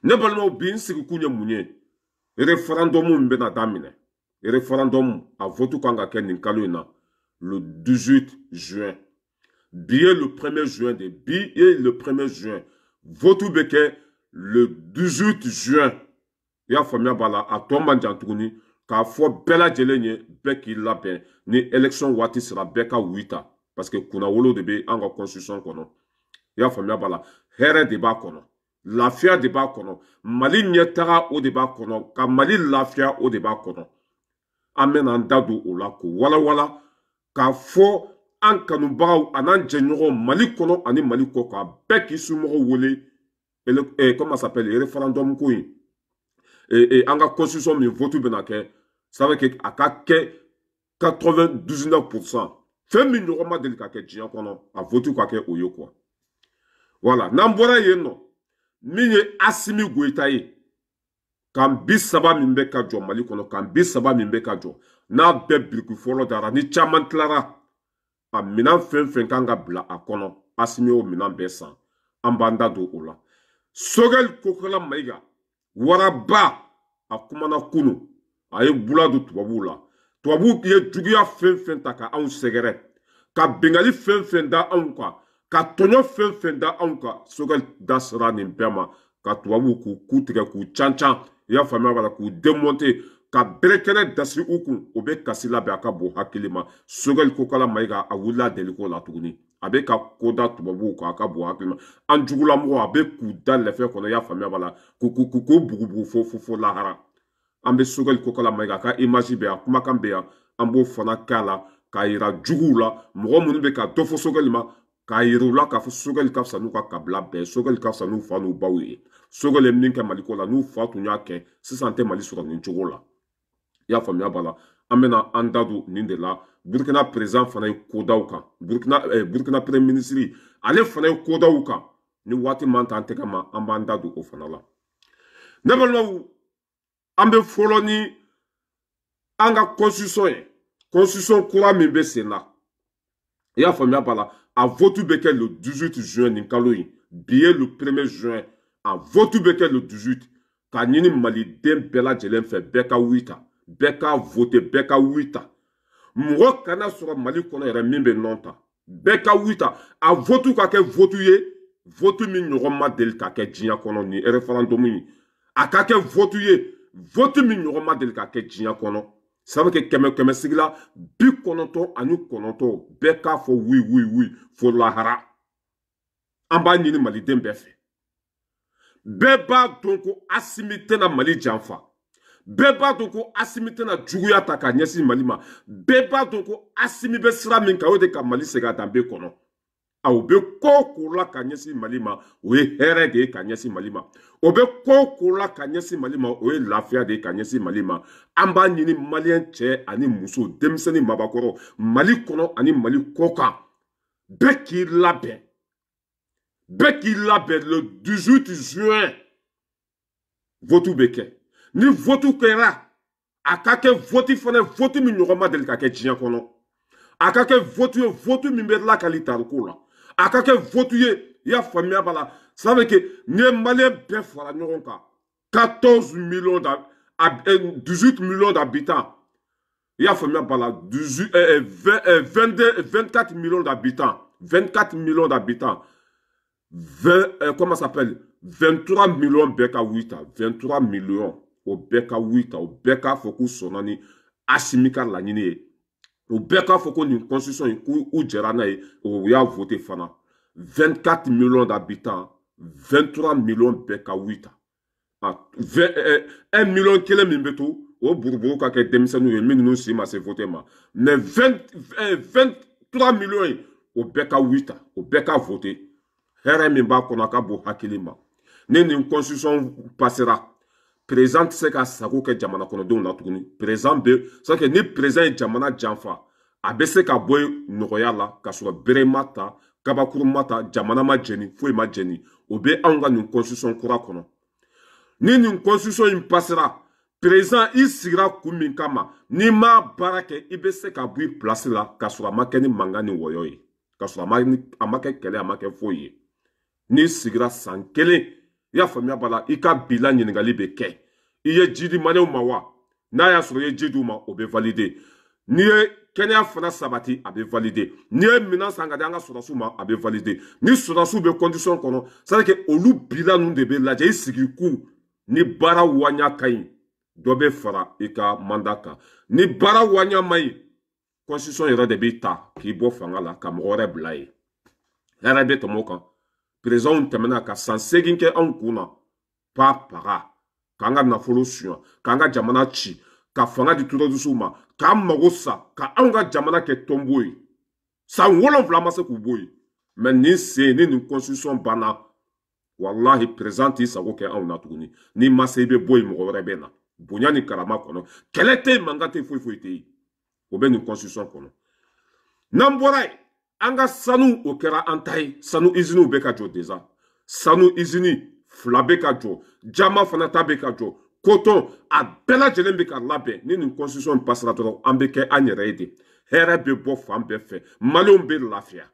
Ne balimaw, bi n sigikun ye mun ye? Référendum min bɛna daminɛ, référendum a vote kan ka kɛ nin kalo in na, le 18 juin. Bi ye le 1er juin de, bi ye le 1er juin, vote bɛ kɛ le 18 juin. I y'a faamuya b'a la, a tɔ man jan tuguni. K'a fɔ bɛɛ lajɛlen ye, bɛɛ k'i labɛn ni élection waati sera, bɛɛ ka oui ta, parce que kunnawolo de bɛ an ka constitution kɔnɔ. I y'a faamuya b'a la, hɛrɛ de b'a kɔnɔ, lafiya de b'a kɔnɔ, Mali ɲɛtaga o de b'a kɔnɔ, ka Mali lafiya o de b'a kɔnɔ. An bɛna an da don o la k'o walawala, k'a fɔ an kanubagaw an'an jɛɲɔgɔnw Mali kɔnɔ ani Mali kɔ kan, bɛɛ k'i somɔgɔw wele. Comment ça s'appelle, référendum ko in, an ka constitution min vote bɛna kɛ, ça veut que a ka kɛ 99%, fɛn min ɲɔgɔn ma deli ka kɛ diɲɛ kɔnɔ, a vote ka kɛ o ye quoi. Voilà. N'an bɔra yen nɔ, min ye Asimi Goyita ye, camp 30 min bɛ ka jɔ Mali kɔnɔ, camp 30 min bɛ ka jɔ, n'a bɛɛ biriki fɔlɔ dara, ni caman tilara, a minɛn fɛn fɛn kan ka bila a kɔnɔ, Asimi y'o minɛn bɛɛ san. An b'an da don o la. Sogɛli Kokala Mayiga waraba, a kumana kunu, a ye bula don tubabuw la. Tubabuw ye juguya fɛn fɛn ta ka anw sɛgɛrɛ, ka bengali fɛn fɛn da anw kan, ka tɔɲɔ fɛn fɛn da anw kan, Sogɛli da sera nin bɛɛ ma, ka tubabuw k'u ku tigɛ, k'u can can. I y'a faamuya b'a la, k'u démonter, ka berekɛnɛ dasi u kun, o bɛ kasi labɛn, a ka bon hakili ma. Sogɛli Kokala Mayiga, a wulila deliko la tuguni, a bɛ ka ko da tubabuw kan, a ka bon hakili ma. An jugulamɔgɔ, a bɛ k'u da lɛfɛ kɔnɔ, i y'a faamuya b'a la, k'u bugubugu fo fo fo lahara. An bɛ Sogɛli Kokala Mayiga, a ka image bɛ yan, kumakan bɛ yan, an b'o fana k'a la k'a yira juguw la, mɔgɔ minnu bɛ ka dɔ fɔ Sogɛli ma, k'a yira u la k'a fɔ Sogɛli ka fisa n'u ka kabila bɛɛ, Sogɛli ka fisa n'u fa n'u baw ye. Sogɛli ye min kɛ Maliko la, n'u fa tun y'a kɛ sisan, tɛ Mali sɔrɔ nin cogo la. I y'a faamuya b'a la, an bɛna an da don nin de la. Burukina président fana ye kodaw kan, Burukina premier ministre, ale fana ye kodaw kan. Ni waati man t'an tɛgɛ ma, an b'an da don o fana la. Ne balimaw, an bɛ fɔlɔ ni an ka constitution ye, constitution kura min bɛ sen na. I y'a faamuya b'a la, a vote bɛ kɛ le 18 juin nin kalo in. Bi ye le 1er juin, a vote bɛ kɛ le 18. K'a ɲini maliden bɛɛ lajɛlen fɛ, bɛɛ ka oui ta, bɛɛ ka vote, bɛɛ ka oui ta. Mɔgɔ kana sɔrɔ Mali kɔnɔ yɛrɛ min bɛ non ta, bɛɛ ka oui ta. A vote ka kɛ vote ye, vote min ɲɔgɔn ma deli ka kɛ diɲɛ kɔnɔ. Nin référendum in, a ka kɛ vote ye, vote min ɲɔgɔn ma deli ka kɛ diɲɛ kɔnɔ. Ça veut que kɛmɛ kɛmɛ sigi la 99, bɛɛ k'a fɔ oui, oui, oui fo lahara. An b'a ɲini maliden bɛɛ fɛ. Bɛɛ b'a dɔn ko Asimi tɛna Mali janfa, bɛɛ b'a dɔn ko Asimi tɛna juguya ta ka ɲɛsin Mali ma, bɛɛ b'a dɔn ko Asimi bɛ sira min kan, o de ka Mali segin a danbe kɔnɔ. Aw bɛ ko o ko la ka ɲɛsin Mali ma, o ye hɛrɛ de ye ka ɲɛsin Mali ma. O bɛ ko o ko la ka ɲɛsin Mali ma, o ye lafiya de ye ka ɲɛsin Mali ma. An b'a ɲini maliyɛn cɛ ani muso, denmisɛnnin, mabakɔrɔ, Mali kɔnɔ ani Mali kɔ kan, bɛɛ k'i labɛn, bɛɛ k'i labɛn. Le 18 juin, vote bɛ kɛ. Ni vote kɛra, a ka kɛ vote fana, vote min ɲɔgɔn ma deli ka kɛ diɲɛ kɔnɔ. A ka kɛ vote ye, vote min bɛ lakali tariko la. A ka kɛ vote ye, i y'a faamuya b'a la. Ça veut que n'i ye maliyɛn bɛɛ fara ɲɔgɔn kan, 14 millions, 18 millions d'habitants, i y'a faamuya b'a la, 18, 20, 22, 24 millions d'habitants, 24 millions d'habitants, 20, comment ça s'appelle, 23 millions bɛɛ ka oui ta, 23 millions, o bɛɛ ka oui ta, o bɛɛ k'a fɔ k'u sɔnna ni Asimi ka laɲini ye, o bɛɛ k'a fɔ ko nin constitution in, k'u jɛra n'a ye, o y'a voté fana. 24 millions d'habitants, 23 millions bɛɛ ka oui ta. 1 million kelen min bɛ to, o buruburu ka kɛ denmisɛnninw ye minnu si ma se voté ma. Mais 20, 23 millions ye, o bɛɛ ka oui ta, o bɛɛ ka voté. Hɛrɛ min b'a kɔnɔ, a ka bon hakili ma. Ni nin constitution passera, président tɛ se ka sago kɛ jamana kɔnɔdenw na tuguni. Président bɛ, c'est que ni président ye jamana janfa, a bɛ se ka bɔ yen nɔgɔya la, k'a sɔrɔ bere ma ta, kabakuru ma ta, jamana ma jeni, foyi ma jeni. O bɛ anw ka nin constitution kura kɔnɔ. Ni nin constitution in passera, président, i sigira kun min kama, n'i m'a baara kɛ, i bɛ se ka bɔ i place la, k'a sɔrɔ a ma kɛ ni mankan ni wɔyɔ ye, k'a sɔrɔ a ma kɛ kɛlɛ, a ma kɛ foyi ye. N'i sigira san kelen, i I y'a faamuya b'a la, i ka bilan ɲininkali bɛ kɛ. I ye ji di maliyɛnw ma wa? N'a y'a sɔrɔ i ye ji d'u ma, o bɛ valider. N'i ye kɛnɛya fana sabati, a bɛ valider. N'i ye minɛn san ka di an ka sɔrɔdasiw ma, a bɛ valider. Ni sɔrɔdasiw bɛ condition kɔnɔ, c'est à dire que olu bilan ninnu de bɛ lajɛ. I sigi kun ni baara waɲa ka ɲi, dɔ bɛ fara i ka mandat kan. Ni baara waɲa man ɲi, constitution yɛrɛ de b'i ta k'i bɔ fanga la ka mɔgɔ wɛrɛ bila yen. Hɛrɛ bɛ tɛmɛ o kan. Présidentw tɛmɛna ka san 8 kɛ anw kun na, pa paga, k'an ka nafolo suɲɛ, k'an ka jamana ci, ka fanga di terroristew ma, k'an mago sa, ka anw ka jamana kɛ tɔnbo ye. San 7 ma se k'u bɔ yen. Mais nin sen ni nin constitution banna, walahi président t'i sago kɛ anw na tuguni. N'i ma se, i bɛ bɔ yen, mɔgɔ wɛrɛ bɛ na. Bonya ni karama kɔnɔ, kɛlɛ tɛ yen, mankan tɛ yen, foyi foyi tɛ yen. O bɛ nin constitution kɔnɔ. N'an bɔra yen, an ka sanu, o kɛra an ta ye. Sanu usines bɛ ka jɔ déjà. Sanu usine 2 bɛ ka jɔ, jama fana ta bɛ ka jɔ, coton a bɛɛ lajɛlen bɛ ka labɛn. Ni nin constitution passera dɔrɔn, an bɛ kɛ an yɛrɛ ye de. Hɛrɛ bɛ bɔ fan bɛɛ fɛ, maliyɛnw bɛ lafiya.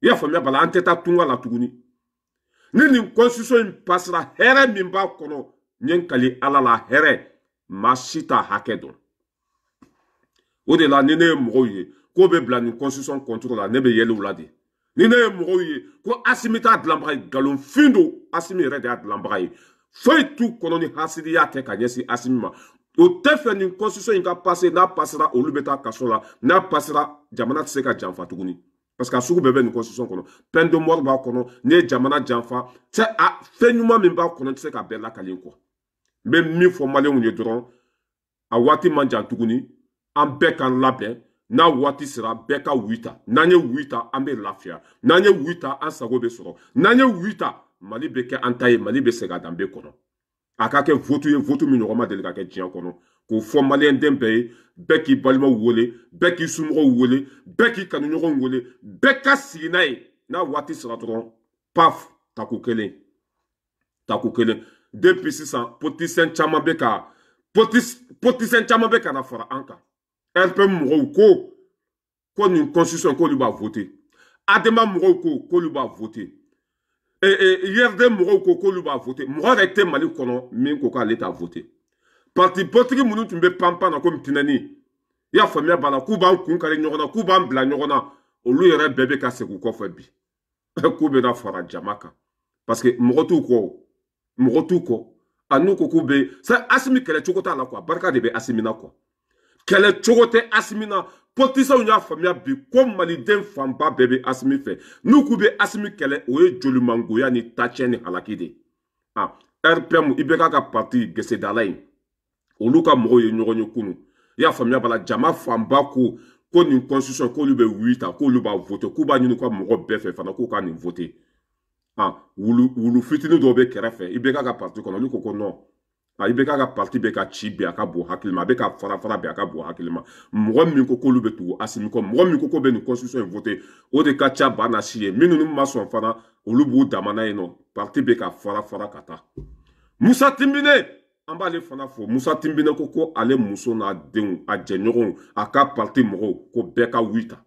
I y'a faamuya bala, an tɛ taa tunga la tuguni. Ni nin constitution in passera, hɛrɛ min b'a kɔnɔ, n ye n kali Ala la, hɛrɛ maa si t'a hakɛ dɔn. O de la, ni ne ye mɔgɔw ye k'o bɛ bila nin constitution contre la, ne bɛ yɛlɛ u la de. Ni ne ye mɔgɔw ye ko Asimi t'a dilanbaga ye, nkalonfin don. Asimi yɛrɛ de y'a dilanbaga ye. Foyi t'u kɔnɔ ni hasidiya tɛ ka ɲɛsin Asimi ma. O tɛ fɛ nin constitution in ka passer. N'a passera, olu bɛ taa kaso la. N'a passera, jamana tɛ se ka janfa tuguni, parce que a sugu bɛɛ bɛ nin constitution kɔnɔ. Peine de mort b'a kɔnɔ n'i ye jamana janfa. Cɛ, a fɛn ɲuman min b'a kɔnɔ, n tɛ se ka bɛɛ lakali kɔ. N bɛ min fɔ maliyɛnw ye dɔrɔn, a waati man jan tuguni, an bɛɛ k'an labɛn. N'a waati sera, bɛɛ ka oui ta. N'an ye oui ta, an bɛ lafiya. N'an ye oui ta, an sago bɛ sɔrɔ. N'an ye oui ta, Mali bɛ kɛ an ta ye, Mali bɛ segin a danbe kɔnɔ. A ka kɛ vote ye, vote min ɲɔgɔn ma deli ka kɛ diɲɛ kɔnɔ. K'o fɔ maliyɛnden bɛɛ ye, bɛɛ k'i balimaw wele, bɛɛ k'i somɔgɔw wele, bɛɛ k'i kanuɲɔgɔnw wele, bɛɛ ka sigi n'a ye. N'a waati sera dɔrɔn, paf, tako kelen, tako kelen. Depuis sisan, politicien caman bɛ ka politicien caman bɛ ka na fara an kan. RPM mɔgɔw ko nin constitution, k'olu b'a voter. ADEMA mɔgɔw ko k'olu b'a voter. IRD mɔgɔw ko k'olu b'a voter. Mɔgɔ yɛrɛ tɛ Mali kɔnɔ min ko k'ale t'a voter. Parti politique minnu tun bɛ panpan na komi tinɛni, i y'a faamuya b'a la, k'u b'an kun kari ɲɔgɔn na, k'u b'an bila ɲɔgɔn na, olu yɛrɛ bɛɛ bɛ ka segin u kɔfɛ bi, k'u bɛna fara jama kan, parce que mɔgɔ t'u kɔ, mɔgɔ t'u kɔ. A n'u ko k'u bɛ sa Asimi kɛlɛ cogo t'a la quoi, barika de bɛ Asimi na quoi, kɛlɛ cogo tɛ Asimi na. Politiciens y'a faamuya bi ko maliden fanba bɛɛ bɛ Asimi fɛ. N'u k'u bɛ Asimi kɛlɛ, o ye jolimangoya ni tacɛn ni halaki de ye. Ah, RPM, IBK ka parti gesedala in, olu ka mɔgɔw ye ɲɔgɔn ye kunun. I y'a faamuya b'a la, jama fanba ko nin constitution, k'olu bɛ oui ta, k'olu b'a voter, k'u b'a ɲini u ka mɔgɔ bɛɛ fɛ fana k'u ka nin voter. Ah, wulu fitinin dɔw bɛ kɛrɛfɛ IBK ka parti kɔnɔ, olu ko non. A IBK ka parti bɛ ka ci bi, a ka bon hakili ma, a bɛ ka fara fara bi, a ka bon hakili ma. Mɔgɔ min ko k'olu bɛ tugu Asimi kɔ, mɔgɔ min ko k'o bɛ nin constitution in voter, o de ka ca ba na si ye. Minnu ma sɔn fana, olu b'u dama na yen nɔ. Parti bɛ ka fara fara ka taa. Musa Tinbine, an b'ale fana fo. Musa Tinbine ko ale muso n'a denw, a jɛɲɔgɔnw, a ka parti mɔgɔw, ko bɛɛ ka oui ta.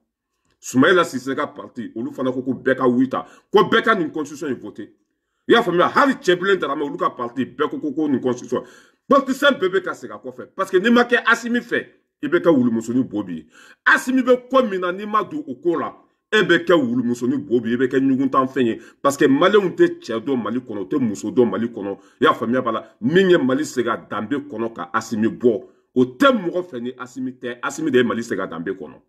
Sumayila Sise ka parti, olu fana ko bɛɛ ka oui ta, ko bɛɛ ka nin constitution in voter. I y'a faamuya, hali Cɛbilen Darame, olu ka parti bɛɛ ko nin constitution. Politicien bɛɛ bɛ ka segin a kɔfɛ, parce que n'i ma kɛ Asimi fɛ, i bɛ kɛ wulumusonin bo bi ye. Asimi bɛ ko min na, n'i ma don o ko la, e bɛ kɛ wulumusonin bo bi ye, i bɛ kɛ ɲuguntanfɛn ye, parce que maliyɛnw tɛ cɛ dɔn Mali kɔnɔ, u tɛ muso dɔn Mali kɔnɔ. I y'a faamuya b'a la, min ye Mali segin a danbe kɔnɔ ka Asimi bɔ, o tɛ mɔgɔ fɛ ni Asimi tɛ. Asimi de ye Mali segin a danbe kɔnɔ.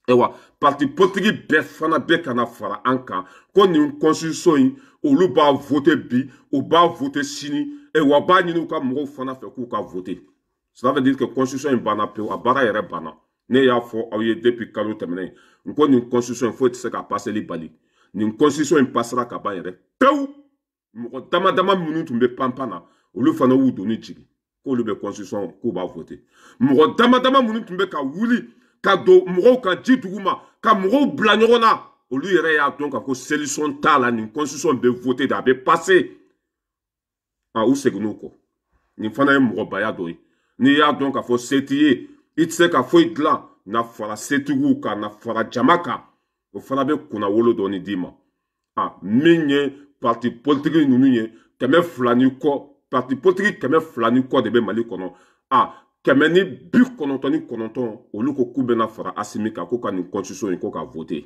Ayiwa, parti politique bɛɛ fana bɛ ka na fara an kan ko nin constitution in, olu b'a voter bi, u b'a voter sini, ayiwa, b'a ɲini u ka mɔgɔw fana fɛ k'u ka voter. Ça veut dire que constitution in banna pewu, a baara yɛrɛ banna. Ne y'a fɔ aw ye depuis kalo tɛmɛnen n ko nin constitution in, foyi tɛ se ka paseli bali. Nin constitution in passera ka ban yɛrɛ pewu. Mɔgɔ dama dama minnu tun bɛ panpan na, olu fana y'u doni jigin k'olu bɛ constitution, k'u b'a voter. Mɔgɔ dama dama minnu tun bɛ ka wuli ka don mɔgɔw kan ji duguma, ka mɔgɔw bila ɲɔgɔn na, olu yɛrɛ y'a dɔn ka ko solution t'a la, nin constitution bɛ voter de, a bɛ passer. Ah, u seginn'u kɔ. Nin fana ye mɔgɔbaya dɔ ye. N'i y'a dɔn k'a fɔ se t'i ye, i tɛ se ka foyi dilan, na fara setigiw kan, na fara jama kan, o fana bɛ kunnawolo dɔɔni d'i ma. Ah, min ye parti politique ninnu ye, 200 ni kɔ, parti politique 200 ni kɔ de bɛ Mali kɔnɔ. A 199 olu ko k'u bɛna fara Asimi kan ko ka nin constitution in ko ka voter.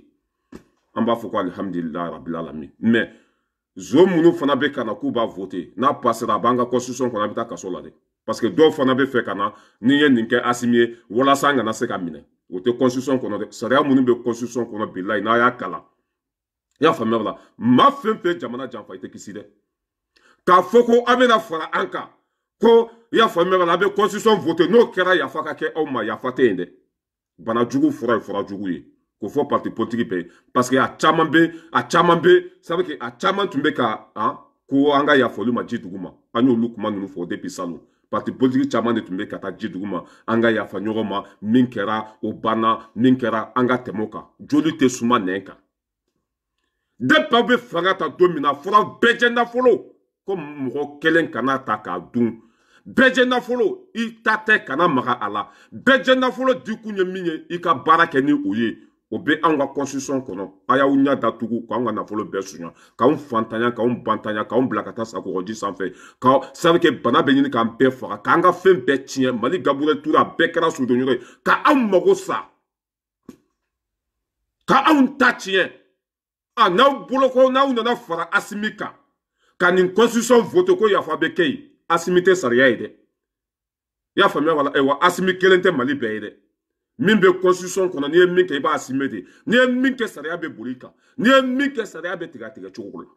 An b'a fɔ ko alihamdulilayi rabil alamin. Mais zo minnu fana bɛ ka na k'u b'a voter, n'a passera a b'an ka constitution kɔnɔ, a bɛ taa kaso la dɛ. Parce que dɔw fana bɛ fɛ ka na ni ye nin kɛ Asimi ye walasa an kana se ka minɛ. O tɛ constitution kɔnɔ dɛ. Sariya minnu bɛ constitution kɔnɔ bilayi n'a y'a kalan, i y'a faamuya la, maa fɛn fɛn jamana janfa i tɛ kisi dɛ. K'a fɔ ko aw bɛna fara an kan ko i y'a faamuya la, a bɛ constitution voter, n'o kɛra yafa ka kɛ aw ma, yafa tɛ yen dɛ. Bana jugu fura ye fura jugu ye k'o fɔ parti politique bɛɛ ye. Parce que a caman bɛ ça veut dire a caman tun bɛ ka ko an ka yafa olu ma ji dugu ma. An y'olu kuma ninnu fɔ depuis salon. Parti politique caman de tun bɛ ka taa ji dugu ma, an ka yafa ɲɔgɔn ma, min kɛra o banna, min kɛra an ka tɛmɛ o kan. Joli tɛ suma nɛn kan. Depuis aw bɛ fanga ta don min na, a fɔra bɛɛ jɛ nafolo ko mɔgɔ kelen kana ta k'a dun. Bɛɛ jɛ nafolo i ta tɛ, kana maga a la. Bɛɛ jɛ nafolo dikun ye min ye, i ka baara kɛ ni o ye. O bɛ anw ka constitution kɔnɔ. A y'aw ɲɛ datugu k'anw ka nafolo bɛɛ suɲa, k'anw fantanya, k'anw bantanya, k'anw bila ka taa sakɔgɔji sanfɛ, ka sabu kɛ bana bɛ ɲini k'an bɛɛ faga, k'an ka fɛn bɛɛ tiɲɛ. Mali Gabriel Touré a bɛɛ kɛra sodonyɔrɔ ye, ka anw mago sa, ka anw ta tiɲɛ. A n'aw bolo ko n'aw nana fara Asimi kan ka nin constitution voter ko yafa bɛ kɛ yen, Asimi tɛ sariya ye dɛ. I y'a faamuya wala? Ayiwa, Asimi kelen tɛ Mali bɛɛ ye dɛ. Min bɛ constitution kɔnɔ, n'i ye min kɛ i b'a assumer de. N'i ye min kɛ sariya bɛ boli i kan, n'i ye min kɛ sariya bɛ tigɛ a tigɛ cogo la.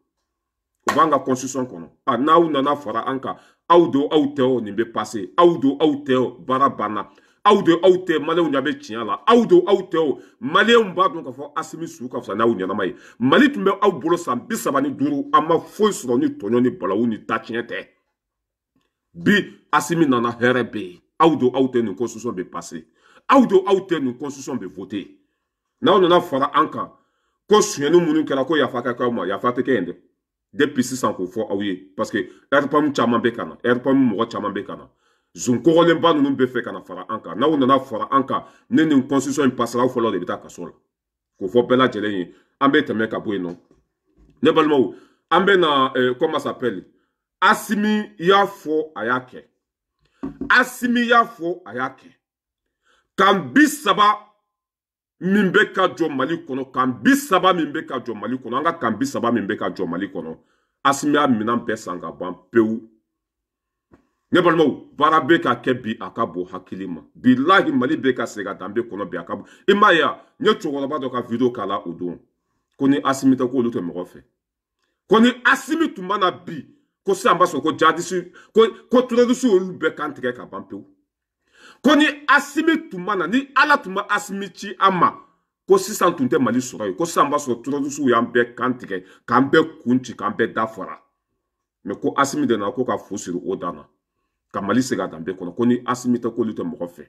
O b'an ka constitution kɔnɔ. A n'aw nana fara an kan, aw don aw tɛ o, nin bɛ passer. Aw don aw tɛ o, baara banna. Aw don aw tɛ, maliyɛnw ɲɛ bɛ tiɲɛ la. Aw don aw tɛ o, maliyɛnw b'a dɔn k'a fɔ Asimi su ka fisa n'aw ɲɛnama ye. Mali tun bɛ aw bolo san 35, an ma foyi sɔrɔ ni tɔɲɔ ni balawu ni taciyɛn tɛ. Bi Asimi nana, hɛrɛ bɛ yen. Aw don aw tɛ, nin constitution bɛ passer. Aw don aw tɛ, nin constitution bɛ voter. N'aw nana fara an kan ko sonyɛni minnu kɛra ko yafa ka kɛ aw ma, yafa tɛ kɛ yen dɛ. Depuis sisan k'o fɔ aw ye, parce que RPM caman bɛ ka na, RPM mɔgɔ caman bɛ ka na, zon kɔgɔlenba ninnu bɛ fɛ ka na fara an kan. N'aw nana fara an kan, ni nin constitution in passera, aw fɔlɔ de bɛ taa kaso la. K'o fɔ bɛɛ lajɛlen ye. An bɛ tɛmɛ ka bɔ yen nɔ. Ne balimaw, an bɛ na comment s'appelle, Asimi y'a fɔ a y'a kɛ. Asimi y'a fɔ a y'a kɛ. Kan 30 min bɛ ka jɔ Mali kɔnɔ, kan 30 min bɛ ka jɔ Mali kɔnɔ, an ka kan 30 min bɛ ka jɔ Mali kɔnɔ, Asimi y'a minɛn bɛɛ san ka ban pewu. Ne balimaw, baara bɛ ka kɛ bi, a ka bon hakili ma. Bilahi, Mali bɛ ka segin ka danbe kɔnɔ bi, a ka bon. I m'a ye wa, n ye cɛkɔrɔba dɔ ka vidéo k'a la o don, ko ni Asimi tɛ k'olu tɛ mɔgɔ fɛ. Ko ni Asimi tun ma na bi, ko sisan b'a sɔrɔ ko jihadisi, ko terroriste olu bɛɛ kan tigɛ ka ban pewu. Ko ni Asimi tun ma na, ni Ala tun ma Asimi ci an ma, ko sisan tun tɛ Mali sɔrɔ yen, ko sisan b'a sɔrɔ terroriste y'an bɛɛ kan tigɛ, k'an bɛɛ kun ci, k'an bɛɛ da fara. Mais ko Asimi de nana ko ka fu siri o dan na, ka Mali segin a danbe kɔnɔ. Ko ni Asimi tɛ k'olu tɛ mɔgɔ fɛ.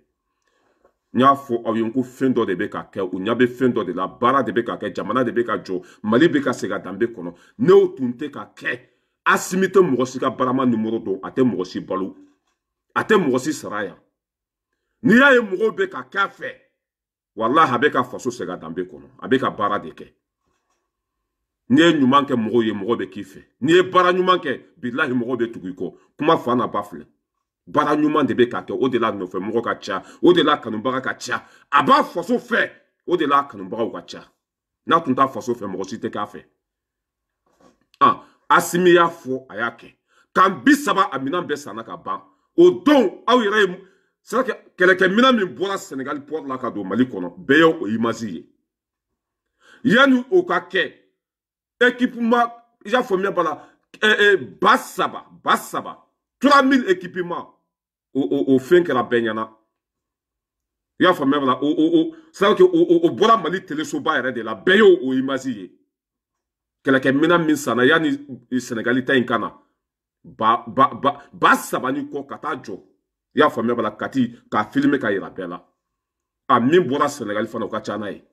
N y'a fɔ aw ye n ko fɛn dɔ de bɛ ka kɛ, u ɲɛ bɛ fɛn dɔ de la, baara de bɛ ka kɛ, jamana de bɛ ka jɔ, Mali bɛ ka segin a danbe kɔnɔ. N'o tun tɛ ka kɛ, Asimi tɛ mɔgɔ si ka barama nimoro dɔn, a tɛ mɔgɔ si balo, a tɛ mɔgɔ si sara yan. N'i y'a ye mɔgɔw bɛ ka kɛ a fɛ, walahi a bɛ ka faso segin a danbe kɔnɔ, a bɛ ka baara de kɛ. N'i ye ɲuman kɛ mɔgɔw ye, mɔgɔ bɛ k'i fɛ. N'i ye baara ɲuman kɛ, bilahi mɔgɔw bɛ tugu i kɔ. Kuma fa n'a ba filɛ. Baara ɲuman de bɛ ka kɛ, o de la nɔfɛ mɔgɔ ka ca, o de la kanubaga ka ca. A b'a faso fɛ, o de la kanubagaw ka ca. N'a tun t'a faso fɛ, mɔgɔ si tɛ k'a fɛ. Asimi y'a fɔ a y'a kɛ. Kan 30 a minɛn bɛɛ sanna ka ban. O don aw yɛrɛ ye c'est kɛlɛkɛminɛn min bɔra Senegal port la ka don Mali kɔnɔ, bɛɛ ye o image ye. Yanni o ka kɛ, équipement, i y'a faamuya b'a la, ba saba 3000 équipement, o fɛn kɛra bɛɛ ɲɛna. I y'a faamuya b'a la, o c'est à dire que o bɔra Mali telesoba yɛrɛ de la, bɛɛ y'o o image ye. Kɛlɛkɛminɛn min sanna yanni Senegali ta in ka na, ba saba ni kɔ ka taa jɔ, i y'a faamuya b'a la, Kati k'a filmer ka yira bɛɛ la. A min bɔra Senegali fana, o ka ca n'a ye.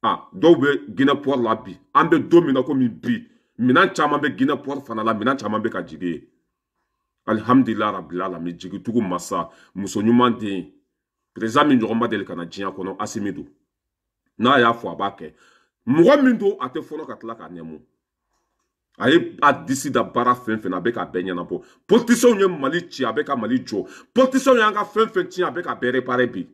A dɔw bɛ Guinée port la bi, an bɛ don min na komi bi, minɛn caman bɛ Guinée port fana la, minɛn caman bɛ ka jigin yen. Alihamdulilayi rabil alamin, jigitugu masa, muso ɲuman den, président min ɲɔgɔn ma deli ka na diɲɛ kɔnɔ, Asimi don. N'a y'a fɔ a b'a kɛ. Mɔgɔ min don, a tɛ fɔlɔ ka tila k'a nɛmu. A ye a disi da baara fɛn fɛn na, a bɛ ka bɛɛ ɲɛnabɔ. Politiciens ye Mali ci, a bɛ ka Mali jɔ. Politiciens y'an ka fɛn fɛn tiɲɛ, a bɛ ka bɛɛ réparer bi.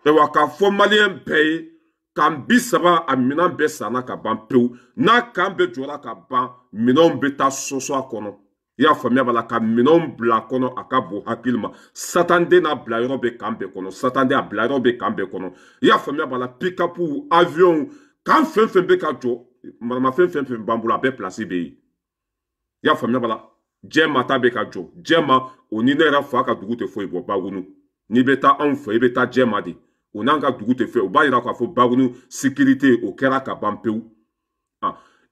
Ayiwa, k'a fɔ maliyɛn bɛɛ ye, kan 30 a minɛn bɛɛ sanna ka ban pewu. N'a kan bɛɛ jɔra ka ban, minɛnw bɛ taa sɔsɔ a kɔnɔ. I y'a faamuya b'a la, ka minɛnw bila a kɔnɔ, a ka bon hakili ma. Satanden n'a bila yɔrɔ bɛ kan bɛɛ kɔnɔ. Satanden a bila yɔrɔ bɛ kan bɛɛ kɔnɔ. I y'a faamuya b'a la, pick-up, avion, kan fɛn fɛn bɛ ka jɔ, maramafɛn fɛn fɛn b'an bolo, a bɛɛ place bɛ yen. I y'a faamuya b'a la, Jɛma ta bɛ ka jɔ. Jɛma, o ni ne yɛrɛ fa ka dugu tɛ foyi bɔ. Bagunu, n'i bɛ taa anw fɛ, i bɛ taa Jɛma de. O n'an ka dugu tɛ fɛ, o b'a yira k'a fɔ Bagunu sécurité o kɛra ka ban pewu.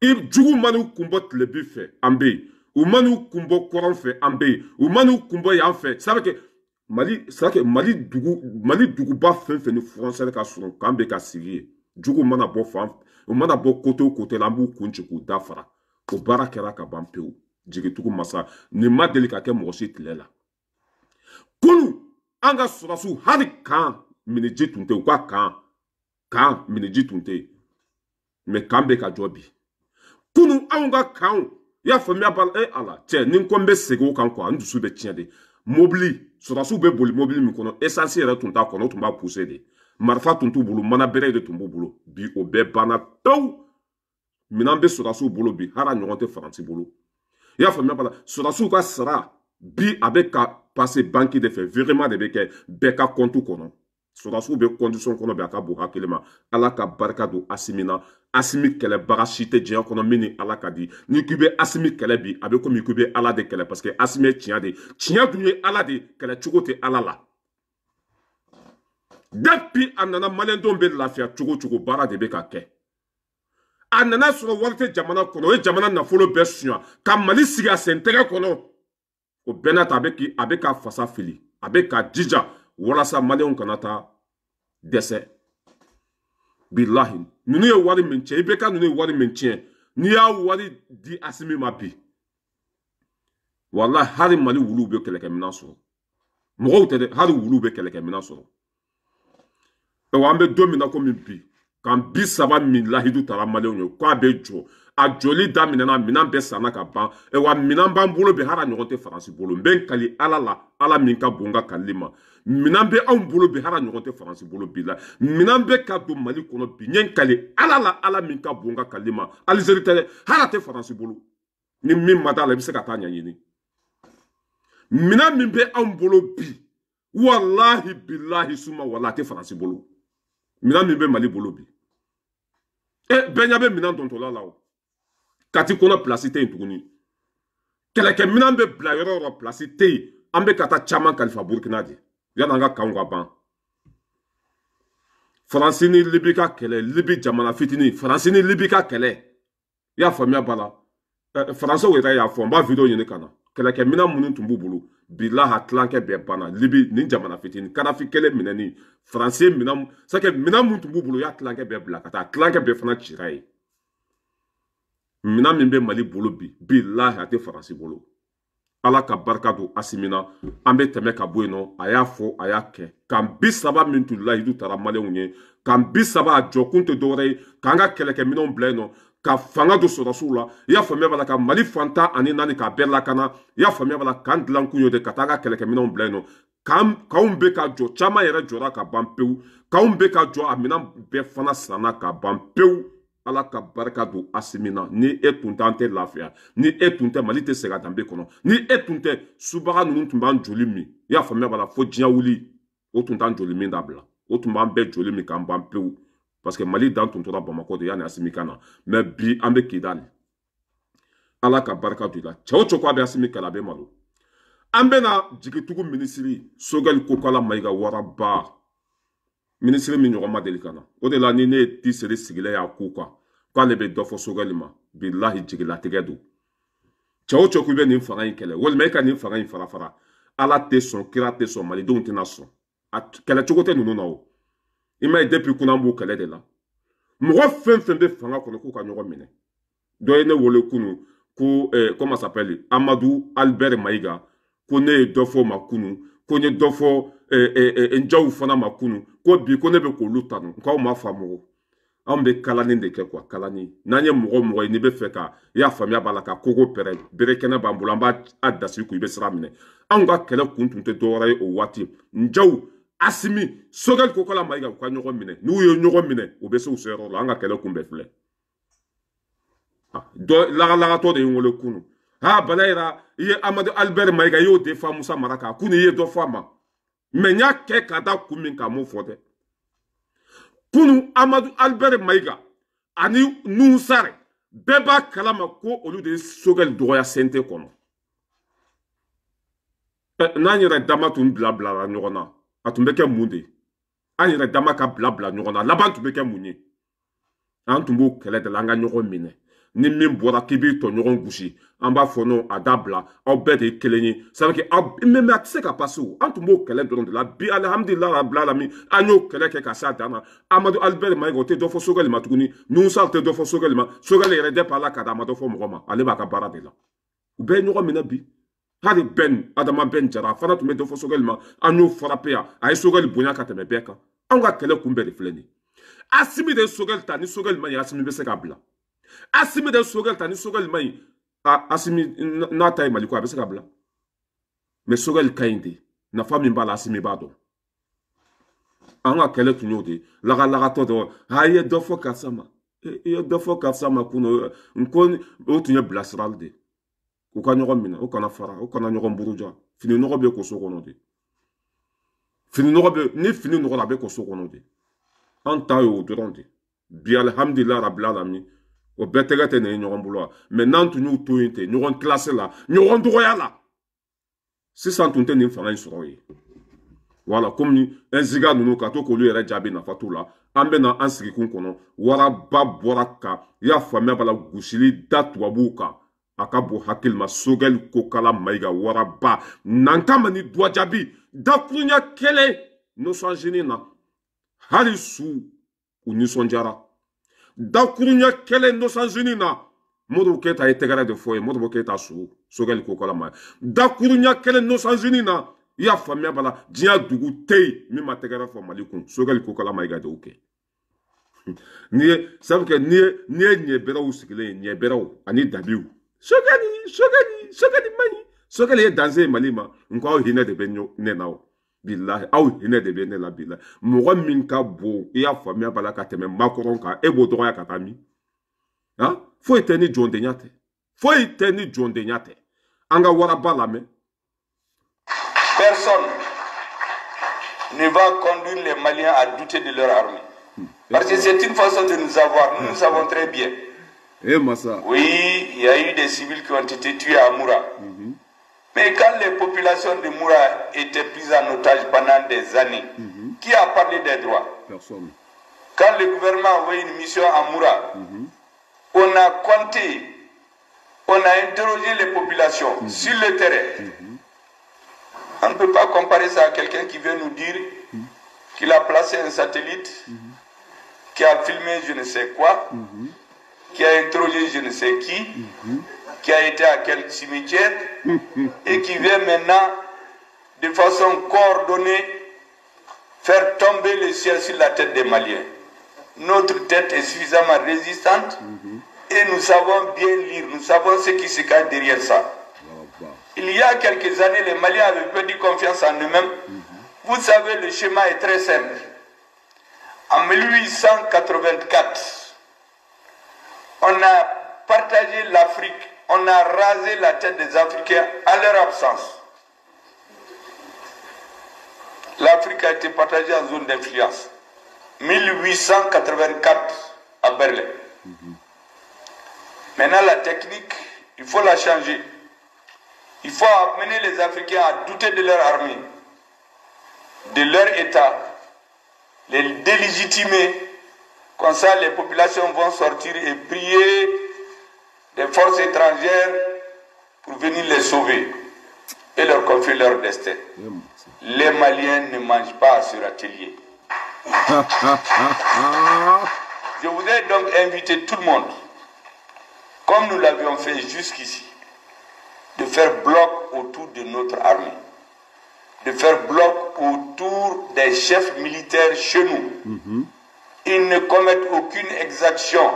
I jugu man'u kun bɔ tilebi fɛ, an bɛ yen. U man'u kun bɔ kɔrɔn fɛ, an bɛ yen. U man'u kun bɔ yan fɛ. Ça veut que Mali, c'est que Mali dugu, Mali duguba fɛn fɛn ni frontière ka surun, k'an bɛ ka sigi yen. Jugu mana bɔ fan, u mana bɔ côté o côté la, an b'u kun ci k'u da fara. O baara kɛra ka ban pewu. Jigitugu masa, nin ma deli ka kɛ mɔgɔ si tile la. Kunu an ka sɔrɔsiw, hali kan miniji tun tɛ, u ka kan miniji tun tɛ yen, mais kan bɛ ka jɔ bi. Kunu anw ka kanw, i y'a faamuya b'a la, e ala cɛ, ni n ko n bɛ segin o kan quoi, n dusu bɛ tiɲɛ de. Mobili, sɔrɔsiw bɛ boli mobili min kɔnɔ, essence yɛrɛ tun t'a kɔnɔ, o tun b'a pousser de. Marifa tun t'u bolo, mana bɛrɛ de tun b'u bolo. Bi o bɛɛ banna pewu. Minɛn bɛ sɔrɔsiw bolo bi, hali a ɲɔgɔn tɛ Faransi bolo. I y'a faamuya b'a la, sɔrɔsiw ka sara bi, a bɛ ka passer banque de fɛ, virement de bɛ kɛ bɛɛ ka compte kɔnɔ. Sɔrɔsiw bɛ condition kɔnɔ bi, a ka bon hakili ma. Ala ka barika don Asimi na. Asimi kɛlɛbaga si tɛ diɲɛ kɔnɔ min ni Ala ka di. N'i k'i bɛ Asimi kɛlɛ bi, a bɛ komi k'i bɛ Ala de kɛlɛ, parce que Asimi ye tiɲɛ de ye. Tiɲɛ dun ye Ala de ye, kɛlɛ cogo tɛ Ala la. Depuis a nana, maliyɛndenw bɛ lafiya cogo o cogo, baara de bɛ ka kɛ. A nana sɔrɔ wari tɛ jamana kɔnɔ, o ye jamana nafolo bɛɛ suɲa ka Mali sigi a sen tɛgɛ kɔnɔ. O bɛɛ n'a ta, a bɛ ka fasa fili, a bɛ ka jija walasa maliyɛnw kana taa dɛsɛ. Bilahi, ninnu ye wari min tiɲɛ, i bɛ ka ninnu ye wari min tiɲɛ, n'i y'a wari di Asimi ma bi, walahi, hali Mali wuluw bɛ kɛlɛkɛminɛn sɔrɔ. Mɔgɔw tɛ dɛ, hali wuluw bɛ kɛlɛkɛminɛn sɔrɔ. Ayiwa, an bɛ don min na komi bi, kan 30 min lahidu taara maliyɛnw ye k'a bɛ jɔ, a jɔli daminɛna, minɛn bɛɛ sanna ka ban. Ayiwa, minɛn b'an bolo bi, hali a ɲɔgɔn tɛ Faransi bolo. N bɛ n kali Ala la, Ala min ka bon n ka kalili ma, minɛn bɛ anw bolo bi, hali a ɲɔgɔn tɛ Faransi bolo bi la. Minɛn bɛ ka don Mali kɔnɔ bi, n ye n kali Ala la, Ala min ka bon n ka kalili ma, Alizeri tɛ dɛ, hali a tɛ Faransi bolo. Ni min ma d'a la, i bɛ se ka taa ɲɛɲini. Minɛn min bɛ anw bolo bi, walahi bilahi suma wala, a tɛ Faransi bolo. Minɛn min bɛ Mali bolo bi, e bɛɛ ɲɛ bɛ minɛn dɔntɔla la o. Kati kɔnɔ place tɛ yen tuguni. Kɛlɛkɛminɛn bɛ bila yɔrɔ o yɔrɔ, place tɛ yen. An bɛ ka taa caman kalifa Burukina de, yan'an ka kanw ka ban. Faransi ni Libi ka kɛlɛ, Libi jamana fitinin, Faransi ni Libi ka kɛlɛ, i y'a faamuya ba la. Faransiw yɛrɛ y'a fɔ, n b'a vidéo ɲini ka na. Kɛlɛkɛminɛn minnu tun b'u bolo, bilaha, tilankɛ bɛɛ banna. Libi nin jamana fitinin, Kadafi kelen minɛni, Faransi ye minɛn, c'est que minɛn mun tun b'u bolo, u y'a tilankɛ bɛɛ bila ka taa, tilankɛ bɛɛ fana cira yen. Minɛn min bɛ Mali bolo bi, bilahi, a tɛ Faransi bolo. Ala ka barika don Asimi na. An bɛ tɛmɛ ka bɔ yen nɔ. A y'a fɔ, a y'a kɛ. Kan 30 min tun layidu taara maliyɛnw ye, kan 30, a jɔkun tɛ dɔwɛrɛ ye k'an ka kɛlɛkɛminɛnw bila yen nɔ, ka fanga don sɔrɔsiw la. I y'a faamuya b'a la, ka Mali fantan ani naani k'a bɛɛ lakana. I y'a faamuya b'a la, k'an dilan kun y'o de, ka taa an ka kɛlɛkɛminɛnw bila yen nɔ. Kanw bɛ ka jɔ, caman yɛrɛ jɔra ka ban pewu. Kanw bɛ ka jɔ, a minɛn bɛɛ fana sanna ka ban pewu. Ala ka barika don Asimi na. Ni e tun tɛ, an tɛ lafiya. Ni e tun tɛ, Mali tɛ segin a danbe kɔnɔ. Ni e tun tɛ, subaga ninnu tun b'an joli min. I y'a faamuya b'a la, fo diɲɛ wuli, o tun t'an joli min dabila, o tun b'an bɛɛ joli min k'an ban pewu, parce que Mali dan tun tora Bamakɔ de yanni Asimi ka na. Mais bi an bɛ Kidali. Ala ka barika don i la. Cɛ o cɛ ko a bɛ Asimi kɛlɛ, a bɛ malo. An bɛna jigitugu minisiri Sogɛli Kokala Mayiga, waraba minisiri min ɲɔgɔn ma deli ka na. O de la, ni ne ye tiseri sigilen y'a ko kan k'ale bɛ dɔ fɔ Sogɛli ma, bilahi, jigilatigɛ don. Cɛ o cɛ ko i bɛ nin fanga in kɛlɛ, walima e ka nin fanga in fara fara, Ala tɛ sɔn, kira tɛ sɔn, malidenw tɛna sɔn. A kɛlɛ cogo tɛ ninnu na o. I m'a ye, depuis kunna an b'o kɛlɛ de la. Mɔgɔ fɛn fɛn bɛ fanga kɔnɔ, k'u ka ɲɔgɔn minɛ. Dɔ ye ne wele kunu ko comment s'appelle, Amadou Albert Maïga, ko ne ye dɔ fɔ o ma kunu, ko n ye dɔ fɔ Njaw fana ma kunu, ko bi ko ne bɛ k'olu tanu. K'aw ma faamu o. Anw bɛ kalani de kɛ quoi, kalani. N'an ye mɔgɔ mɔgɔ ye n'i bɛ fɛ ka i y'a faamuya b'a la ka kogo pɛrɛn, bere kɛnɛ b'an bolo, an b'a a dasi kun i bɛ sira minɛ. Anw ka kɛlɛ kun tun tɛ dɔwɛrɛ ye o waati. Njaw, Asimi, Sogɛli Kokala Mayiga u ka ɲɔgɔn minɛ. N'u ye ɲɔgɔn minɛ, u bɛ se u seyɔrɔ la. An ka kɛlɛ kun bɛɛ filɛ. Dɔ lagalagatɔ de ye n wele kunun. Ha bana yɛrɛ i ye Amadu Albert Mayiga i y'o de fa Musa Mara kan. Kunun i ye dɔ fɔ a ma. Mais n y'a kɛ ka da kun min kan n m'o fɔ dɛ. Kunu Amadu Albert Mayiga ani Nuhu Sare bɛɛ b'a kalama ko olu de ye Sogɛli dɔgɔya CNT kɔnɔ. N'an yɛrɛ dama tun bila bilara ɲɔgɔn na, a tun bɛ kɛ mun de ye? An yɛrɛ dama ka bila bila ɲɔgɔn na, laban tun bɛ kɛ mun ye? An tun b'o kɛlɛ de la, an ka ɲɔgɔn minɛ. Ni min bɔra k'i b'i tɔɲɔgɔn gosi, an b'a fɔ non a dabila, aw bɛɛ de ye kelen ye. Ça veut dire aw mais a tɛ se ka passer o. An tun b'o kɛlɛ dɔrɔn de la. Bi alihamudulila rabil alamin, an y'o kɛlɛ kɛ ka se a dan na. Amadu Albert Mayiga o tɛ dɔ fɔ Sogɛli ma tuguni, Nuhu Sall tɛ dɔ fɔ Sogɛli ma. Sogɛli yɛrɛ dɛ ala ka da a ma dɔ fɔ mɔgɔ ma, ale b'a ka baara de la. U bɛɛ ye ɲɔgɔn minɛ bi. Hali Ben Adama Ben Jara a fana tun bɛ dɔ fɔ Sogɛli ma, an y'o frappé yan, a ye Sogɛli bonya ka tɛmɛ bɛɛ kan. Anw ka kɛlɛ kun bɛɛ de filɛ nin ye. Asimi de ye Sogɛli ta, ni Sogɛli ma ɲi Asimi bɛ se k'a bila. Asimi de Sogɛli ta, ni Sogɛli ma ɲi, Asimi n'a ta ye Mali ko a bɛ se ka bila. Mais Sogɛli ka ɲi de, nafa min b'a la Asimi b'a dɔn. An ka kɛlɛ tun y'o de ye. Lagalagatɔ dɔ, a ye dɔ fɔ karisa ma, i ye dɔ fɔ karisa ma kunun, n ko o tun ye bilasirali de ye. U ka ɲɔgɔn minɛ, u kana fara, u kana ɲɔgɔn buruja. Fini nɔgɔ bɛ ko so kɔnɔ de. Fini nɔgɔ bɛ, ni fini nɔgɔra a bɛ ko so kɔnɔ de. An ta y'o dɔrɔn de. Bi alihamudulila rabil alamin, o bɛɛ tɛgɛ tɛ nin ye ɲɔgɔn bolo wa. Mais n'an tun y'u to yen ten, ɲɔgɔn kilase la, ɲɔgɔn dɔgɔya la, sisan tun tɛ nin fanga in sɔrɔ yen. Voilà, komi Nziga ninnu ka to k'olu yɛrɛ jaabi nafa t'u la. An bɛna an sigikun kɔnɔ, waraba bɔra ka i y'a faamuya b'a la gosili da tubabuw kan. A ka bon hakili ma, Sogɛli Kokala Mayiga waraba nankama ni duwa jaabi dakuruɲɛ kelen Nations na, hali su u nisɔndiyara. Dakuruɲɛ kelen Nations na, Modibo Keyita ye tɛgɛrɛ de fɔ ye, Modibo Keyita su Sogɛli Kokala Mayiga. Dakuruɲɛ kelen Nations na, i y'a faamuya b'a la, diɲɛ dugu tɛ yen min ma tɛgɛrɛ fɔ Mali kun, Sogɛli Kokala Mayiga de y'o kɛ. N'i ye sabu kɛ n'i ye ɲɛbɛrɛw sigilen ye, ɲɛbɛrɛw ani dabiw, Sogɛli Sogɛli Sogɛli man ɲi, Sogɛli ye danse ye Mali ma. N ko aw hinɛ de bɛ ne na o, bilahi aw hinɛ de bɛ ne la bilahi. Mɔgɔ min ka bon i y'a faamuya b'a la ka tɛmɛ Macron kan, e b'o dɔgɔya ka taa min? Han, foyi tɛ ni jɔndenya tɛ, foyi tɛ ni jɔndenya tɛ. An ka waraba lamɛn. Personne ne va conduire les Maliens à douter de leur armée. Parce que c'est une façon de nous avoir. Nous, nous savons très bien. Eh, Massa. Oui, il y a eu des civils qui ont été tués à Moura. Mais quand les populations de Moura étaient prises en otage pendant des années, qui a parlé des droits? Personne. Quand le gouvernement a envoyé une mission à Moura, on a compté, on a interrogé les populations sur le terrain. On ne peut pas comparer ça à quelqu'un qui vient nous dire qu'il a placé un satellite, qui a filmé je ne sais quoi, qui a interrogé je ne sais qui, qui a été à quel cimetière, et qui vient maintenant, de façon coordonnée, faire tomber le ciel sur la tête des Maliens. Notre tête est suffisamment résistante et nous savons bien lire, nous savons ce qui se cache derrière ça. Il y a quelques années, les Maliens avaient perdu confiance en eux-mêmes. Vous savez, le schéma est très simple. En 1884, on a partagé l'Afrique, on a rasé la tête des Africains à leur absence. L'Afrique a été partagée en zone d'influence. 1884 à Berlin. Maintenant, la technique, il faut la changer. Il faut amener les Africains à douter de leur armée, de leur État, les délégitimer. Comme ça, les populations vont sortir et prier des forces étrangères pour venir les sauver et leur confier leur destin. Les Maliens ne mangent pas sur atelier. Je voudrais donc inviter tout le monde, comme nous l'avions fait jusqu'ici, de faire bloc autour de notre armée, de faire bloc autour des chefs militaires chez nous, Ils ne commettent aucune exaction.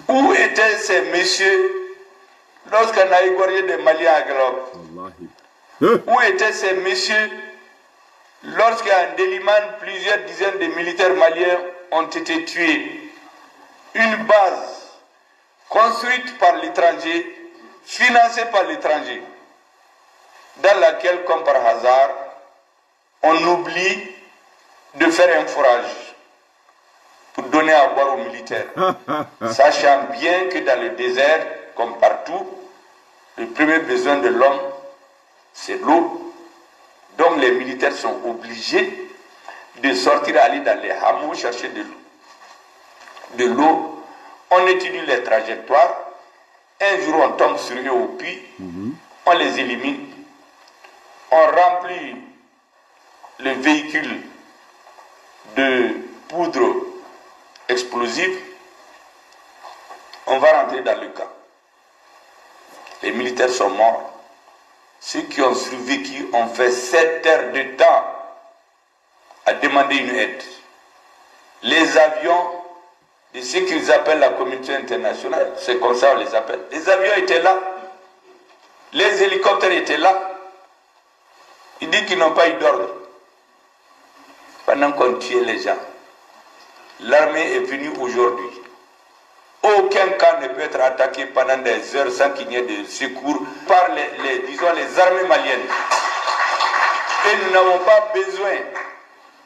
Où étaient ces messieurs lorsqu'on a égorgé des Maliens à Globe? Où étaient ces messieurs lorsqu'en Déliman, plusieurs dizaines de militaires maliens ont été tués? Une base construite par l'étranger, financée par l'étranger, dans laquelle, comme par hasard, on oublie de faire un forage pour donner à boire aux militaires. Sachant bien que dans le désert, comme partout, le premier besoin de l'homme, c'est l'eau. Donc les militaires sont obligés de sortir, aller dans les hameaux chercher de l'eau. De l'eau, on étudie les trajectoires. Un jour, on tombe sur eux au puits, on les élimine, on remplit le véhicule de poudre explosive, on va rentrer dans le camp. Les militaires sont morts. Ceux qui ont survécu ont fait 7 heures de temps à demander une aide. Les avions de ce qu'ils appellent la communauté internationale, c'est comme ça on les appelle. Les avions étaient là. Les hélicoptères étaient là. Ils disent qu'ils n'ont pas eu d'ordre. Pendant qu'on tuait les gens, l'armée est venue aujourd'hui. Aucun camp ne peut être attaqué pendant des heures sans qu'il n'y ait de secours par disons, les armées maliennes. Et nous n'avons pas besoin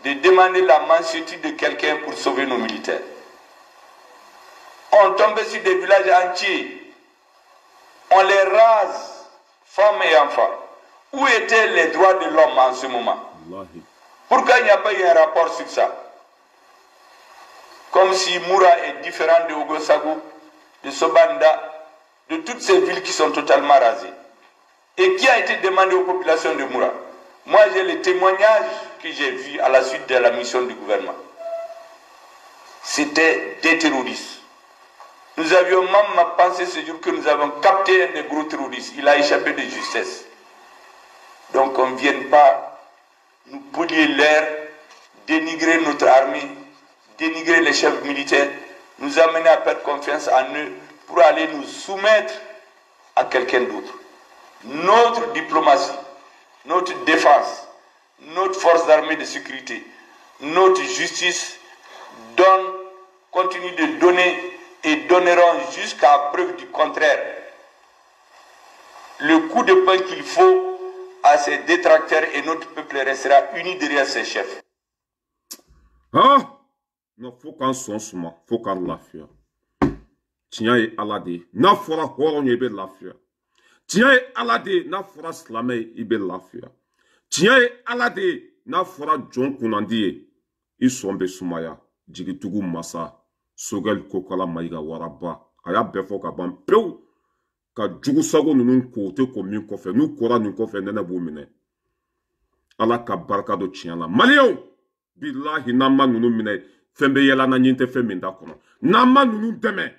de demander la mansuétude de quelqu'un pour sauver nos militaires. On tombe sur des villages entiers. On les rase, femmes et enfants. Où étaient les droits de l'homme en ce moment? Pourquoi il n'y a pas eu un rapport sur ça? Comme si Moura est différent de Ogossagou, de Sobanda, de toutes ces villes qui sont totalement rasées. Et qui a été demandé aux populations de Moura? Moi, j'ai les témoignages que j'ai vus à la suite de la mission du gouvernement. C'était des terroristes. Nous avions même pensé ce jour que nous avons capté un des gros terroristes. Il a échappé de justesse. Donc on ne vienne pas nous polluer l'air, dénigrer notre armée, dénigrer les chefs militaires, nous amener à perdre confiance en eux pour aller nous soumettre à quelqu'un d'autre. Notre diplomatie, notre défense, notre force d'armée de sécurité, notre justice donne, continue de donner et donneront jusqu'à preuve du contraire le coup de poing qu'il faut à ses détracteurs et notre peuple restera uni derrière ses chefs. Ah! Non, faut qu'on s'en suma, faut qu'on lafiya. Tiɲɛ ye Ala de ye. N'a fɔra hɔrɔn ye i bɛ lafiya. Tiɲɛ ye Ala de ye, n'a fɔra silamɛ ye i bɛ lafiya. Tiɲɛ ye Ala de ye, n'a fɔra jɔn kunnandi ye i sɔn bɛ sumaya. Jigitugu masa Sogɛli Kokala Mayiga waraba a y'a bɛɛ fɔ ka ban pewu. Ka jugusago ninnu ko o tɛ ko min kɔfɛ, n'u kɔra nin kɔfɛ nɛnɛ b'u minɛ. Ala ka barika don tiɲɛ la. Maliyɛnw, bilahi n'an ma ninnu minɛ, fɛn bɛ yɛlɛ an na ɲin tɛ fɛn min da kɔnɔ. N'an ma ninnu dɛmɛ,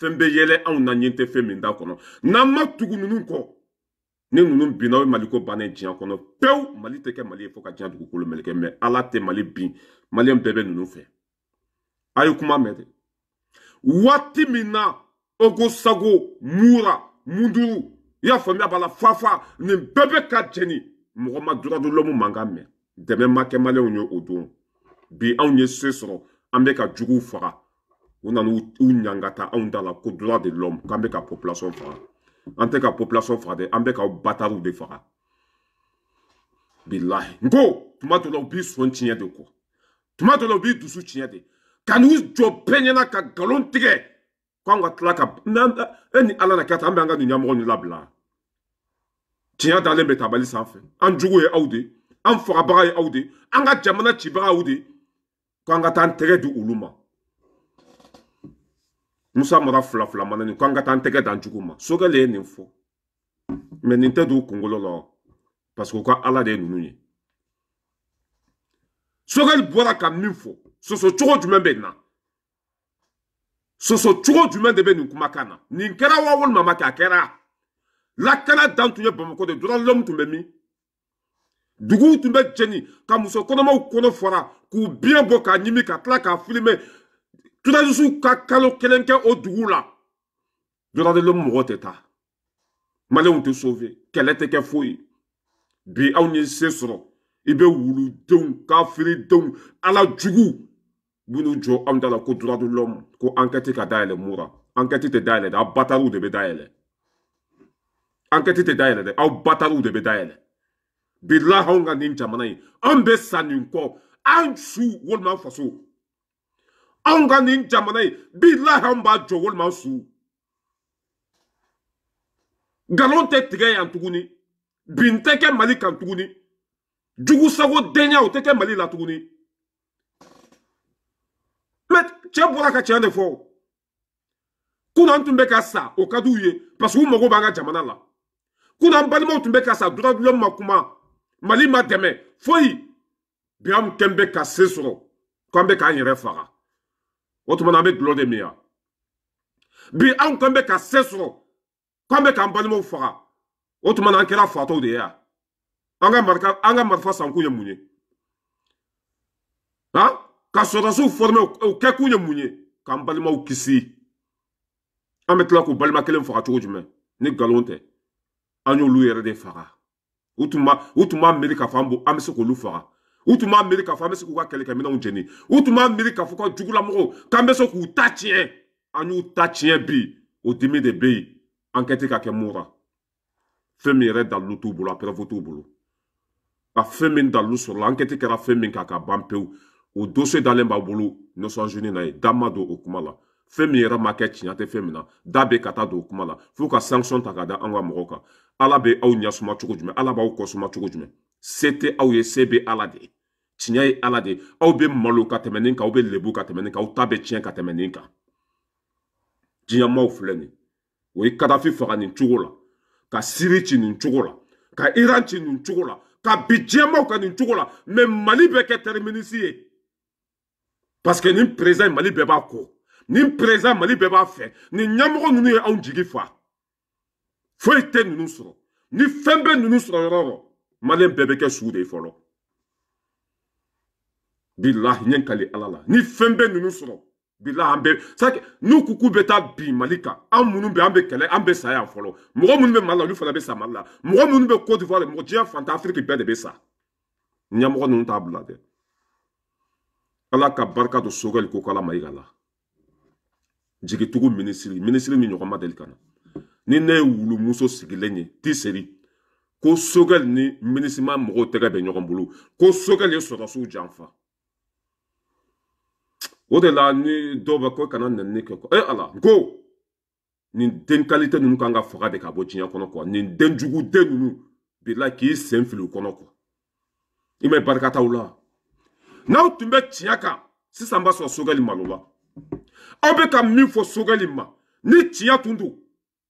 fɛn bɛ yɛlɛ anw na ɲin tɛ fɛn min da kɔnɔ. N'an ma tugu ninnu kɔ, ni ninnu binna o ye Maliko bannen diɲɛ kɔnɔ pewu. Mali tɛ kɛ Mali ye fo ka diɲɛ dugukolo meleke, mɛ Ala tɛ Mali bin. Maliyɛn bɛɛ bɛ ninnu fɛ. A ye kuma mɛn dɛ. Waati min na Ogosago, Mura, Munduru, i y'a faamuya b'a la, Fafa, nin bɛɛ bɛ ka jɛni. Mɔgɔ ma droit de l'homme mankan mɛn. Dɛmɛ ma kɛ maliyɛnw ye o don. Bi anw ye se sɔrɔ, an bɛ ka juguw faga. U nana u ɲangata anw da la ko droit de l'homme, k'an bɛ ka population faga. An tɛ ka population faga dɛ, an bɛ ka batariw de faga. Bilahi. N ko tuma dɔ la u b'i sɔn tiɲɛ de kɔ. Tuma dɔ la u b'i dusu tiɲɛ de. Ka n'u jɔ bɛɛ ɲɛna ka nkalon tigɛ. K'anw ka tila ka e ni Ala na kɛ tan, an bɛ an ka nin ɲɛmɔgɔ ninnu labila. Tiɲɛ dalen bɛ tabali sanfɛ. An jugu ye aw de, an fagabaga ye aw de, an ka jamana cibaga y'aw de. K'an ka taa an tɛgɛ di olu ma. Musa Mara fila fila mana nin, k'an ka taa an tɛgɛ d'an jugu ma. Sogɛli ye nin fɔ. Mɛ nin tɛ don u kunkolo la, parce que u ka Ala de ye ninnu ye. Sogɛli bɔra ka min fɔ, sɔsɔ cogo jumɛn bɛ nin na? Sɔsɔ cogo jumɛn de bɛ nin kumakan na? Nin kɛra wa walima ma kɛ? A kɛra. Lakana dan tun ye Bamakɔ de, droit de l'homme tun bɛ min? Duguw tun bɛ jeni ka muso kɔnɔmaw kɔnɔ fara k'u biɲɛ bɔ k'a ɲimi ka tila k'a filime. Terroriste ka kalo kelen kɛ o dugu la. Droit de l'homme mɔgɔ tɛ taa. Maliyɛnw tɛ sauver, kɛlɛ tɛ kɛ foyi. Bi anw ye se sɔrɔ, i bɛ wuludenw, kafiridenw, ala jugu minnu jɔ anw da la ko droit de l'homme, ko enquête ka dayɛlɛ Mura. Enquête tɛ dayɛlɛ dɛ, aw batariw de bɛ dayɛlɛ. Enquête tɛ dayɛlɛ dɛ, aw batariw de bɛ dayɛlɛ. Bilahi anw ka nin jamana in, anw bɛ sa nin kɔ, an su walima an faso. Anw ka nin jamana in, bilahi anw b'a jɔ walima an su. Nkalon tɛ tigɛ yan tuguni, bin tɛ kɛ Mali kan tuguni, jugusago denya o tɛ kɛ Mali la tuguni. Mais cɛ bɔra ka tiɲɛ de fɔ. Kunun an tun bɛ ka sa, o ka d'u ye parce que u mago b'an ka jamana la. Kunun an balimaw tun bɛ ka sa, droit de l'homme ma kuma, Mali ma dɛmɛ foyi. Bi an kɛn bɛ ka se sɔrɔ k'an bɛ k'an yɛrɛ faga. O tuma na an bɛ dulɔ de min yan. Bi anw kɛn bɛ ka se sɔrɔ k'an bɛ k'an balimaw faga. O tuma na an kɛra fatɔw de ye yan. An ka marifa sankun ye mun ye? Han? Ka sɔrɔdasiw former o kɛkun ye mun ye? K'an balimaw kisi. An bɛ tila k'u balima kelen faga cogo jumɛn? Ni nkalon tɛ. An y'olu yɛrɛ de faga. U tun b'a miiri k'a fɔ an bɛ se k'olu faga. U tun b'a miiri k'a fɔ an bɛ se k'u ka kɛlɛkɛminɛnw jeni. U tun b'a miiri k'a fɔ ko jugulamɔgɔw k'an bɛ se k'u ta tiɲɛ. An y'u ta tiɲɛ bi. O dimi de bɛ yen. Enquête ka kɛ Mura. Fɛn min yɛrɛ dalilu t'u bolo, a preuve t'u bolo. A fɛn min dalilu sɔrɔla, enquête kɛra fɛn min kan ka ban pewu. O dossier dalen b'a bolo Nations Unies na yen. Da ma don o kuma la. Fɛn min yɛrɛ ma kɛ tiɲɛ tɛ fɛn min na, da bɛ ka taa don o kuma la. Fo ka sanction ta ka da an ka mɔgɔw kan. Ala bɛ aw ɲɛsuma cogo jumɛn? Ala b'aw kɔsuma cogo jumɛn? Se tɛ aw ye, se bɛ Ala de ye. Tiɲɛ ye Ala de ye. Aw bɛ malo ka tɛmɛ nin kan, aw bɛ lebu ka tɛmɛ nin kan, aw ta bɛ tiɲɛ ka tɛmɛ nin kan. Diɲɛmaaw filɛ nin. O ye Kadafi faga nin cogo la, ka Siri ci nin cogo la, ka Iran ci nin cogo la, ka bi diɲɛmaaw kan nin cogo la. Mais Mali bɛ kɛ terminus ye. Parce que nin président Mali bɛɛ b'a kɔ. Nin président Mali bɛɛ b'a fɛ. Nin ɲɛmɔgɔ ninnu ye anw jigi fa. Foyi tɛ ninnu sɔrɔ. Ni fɛn bɛ ninnu sɔrɔ yɔrɔ o yɔrɔ, Maliyɛn bɛɛ bɛ kɛ su de ye fɔlɔ. Bilahi n ye n kali Ala la. Ni fɛn bɛ ninnu sɔrɔ, bilahi an bɛ c'est n'u ko k'u bɛ taa bin Mali kan, an minnu bɛ an bɛ kɛlɛ, an bɛ sa yan fɔlɔ. Mɔgɔ minnu bɛ Mali la, olu fana bɛ sa Mali la. Mɔgɔ minnu bɛ Côte d'Ivoire, mɔgɔ diɲɛ fantan Afiriki bɛɛ de bɛ sa. Ɲɛmɔgɔ ninnu t'a bila dɛ. Ala ka barika don Sogɛli Kokala Mayiga la. Jigitugu minisiri, minisiri min ɲɔgɔn ma deli ka na. Ni ne ye wulumuso sigilen ye, Tiseri, ko Sogɛli ni minisima mɔgɔw tɛgɛ bɛ ɲɔgɔn bolo, ko Sogɛli ye sɔrɔdasiw janfa. O de la ni dɔw bɛ ko kana nɛni kɛ ko Ala ko nin den qualité ninnu kan ka faga de ka bɔ diɲɛ kɔnɔ quoi. Nin den jugu den ninnu bilahi k'i sen fili u kɔnɔ quoi. I ma barika t'aw la. N'aw tun bɛ tiɲɛ kan sisan b'a sɔrɔ Sogɛli malo la. Aw bɛ ka min fɔ Sogɛli ma, ni tiɲɛ tun don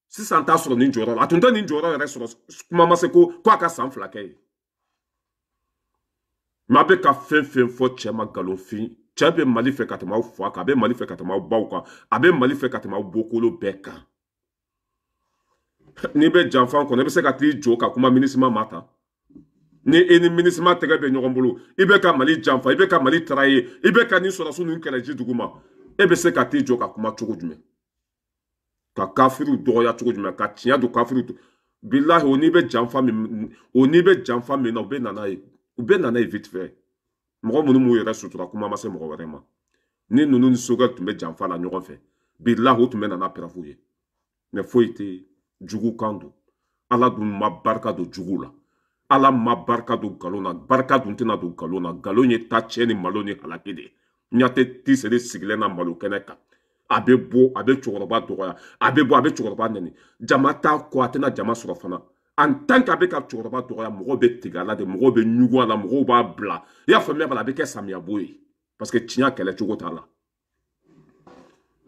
sisan t'a sɔrɔ nin jɔyɔrɔ la. A tun tɛ nin jɔyɔrɔ yɛrɛ sɔrɔ, kuma ma se ko a ka san 2 kɛ ye. Mais a bɛ ka fɛn fɛn fɔ cɛ ma nkalonfin. Cɛ bɛ Mali fɛ ka tɛmɛ aw fa kan, a bɛ Mali fɛ ka tɛmɛ aw baw kan, a bɛ Mali fɛ ka tɛmɛ aw bɔkolo bɛɛ kan. N'i bɛ janfan kɔnɔ, i bɛ se ka t'i jɔ ka kuma minisima ma tan. Ni e ni minisima tɛgɛ bɛ ɲɔgɔn bolo, i bɛ ka Mali janfa, i bɛ ka Mali trahir, i bɛ ka nin sɔrɔdasiw ninnu kɛlɛ ji duguma, e bɛ se ka t'i jɔ ka kuma cogo jumɛn? Ka kafiriw dɔgɔya cogo jumɛn? Ka tiɲɛ don kafiriw. Bilahi o n'i bɛ janfa min, o n'i bɛ janfa min na, u bɛ na n'a ye, u bɛ na n'a ye vite fait. Mɔgɔ minnu m'u yɛrɛ sutura, kuma ma se mɔgɔ wɛrɛ ma. Ni ninnu ni Sogɛli tun bɛ janfa la ɲɔgɔn fɛ, bilahi o tun bɛ na n'a preuve ye. Mais foyi tɛ, jugu kan don. Ala dun ma barika don jugu la. Ala ma barika don nkalon na. Barika dun tɛna don nkalon na. Nkalon ye ta tiɲɛ ni malo ni halaki de ye. Ɲa Tiseri sigilen na malo kɛnɛ kan. A bɛ bɔ, a bɛ cɛkɔrɔba dɔgɔya, a bɛ bɔ, a bɛ cɛkɔrɔba nɛni. Jama t'a kɔ, a tɛna jama sɔrɔ fana. En tant qu'a bɛ ka cɛkɔrɔba dɔgɔya, mɔgɔw bɛ tigɛ a la de, mɔgɔw bɛ ɲugun a la, mɔgɔw b'a bila. I y'a faamuya b'a la, a bɛ kɛ samiyabo ye. Parce que tiɲɛ kɛlɛ cogo t'a la.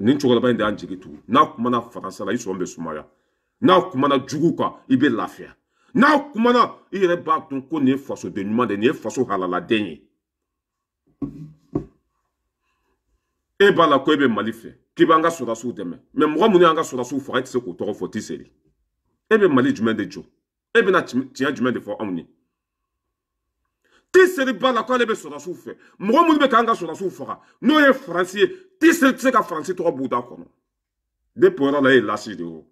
Nin cɛkɔrɔba in de y'an jigi tugu. N'a kumana faransa la, i sɔn bɛ sumaya. N'a kumana jugu kan, i bɛ lafiya. N'a kumana, i yɛrɛ b'a dɔn ko nin ye fasoden ɲuman de ye, nin ye faso halaladen ye. E b'a la ko e bɛ Mali fɛ, k'i b'an ka sɔrɔdasiw dɛmɛ. Mais mɔgɔ minnu y'an ka sɔrɔdasiw faga, e tɛ se k'o tɔgɔ fɔ Tiseri. E bɛ Mali jumɛn de jɔ? E bɛna tiɲɛ jumɛn de fɔ anw ye? Tiseri b'a la k'ale bɛ sɔrɔdasiw fɛ. Mɔgɔ minnu bɛ k'an ka sɔrɔdasiw faga n'o ye Faransi ye, Tiseri tɛ se ka Faransi tɔgɔ b'u da kɔnɔ. Depuis o yɔrɔ la e ye lasi de ye o.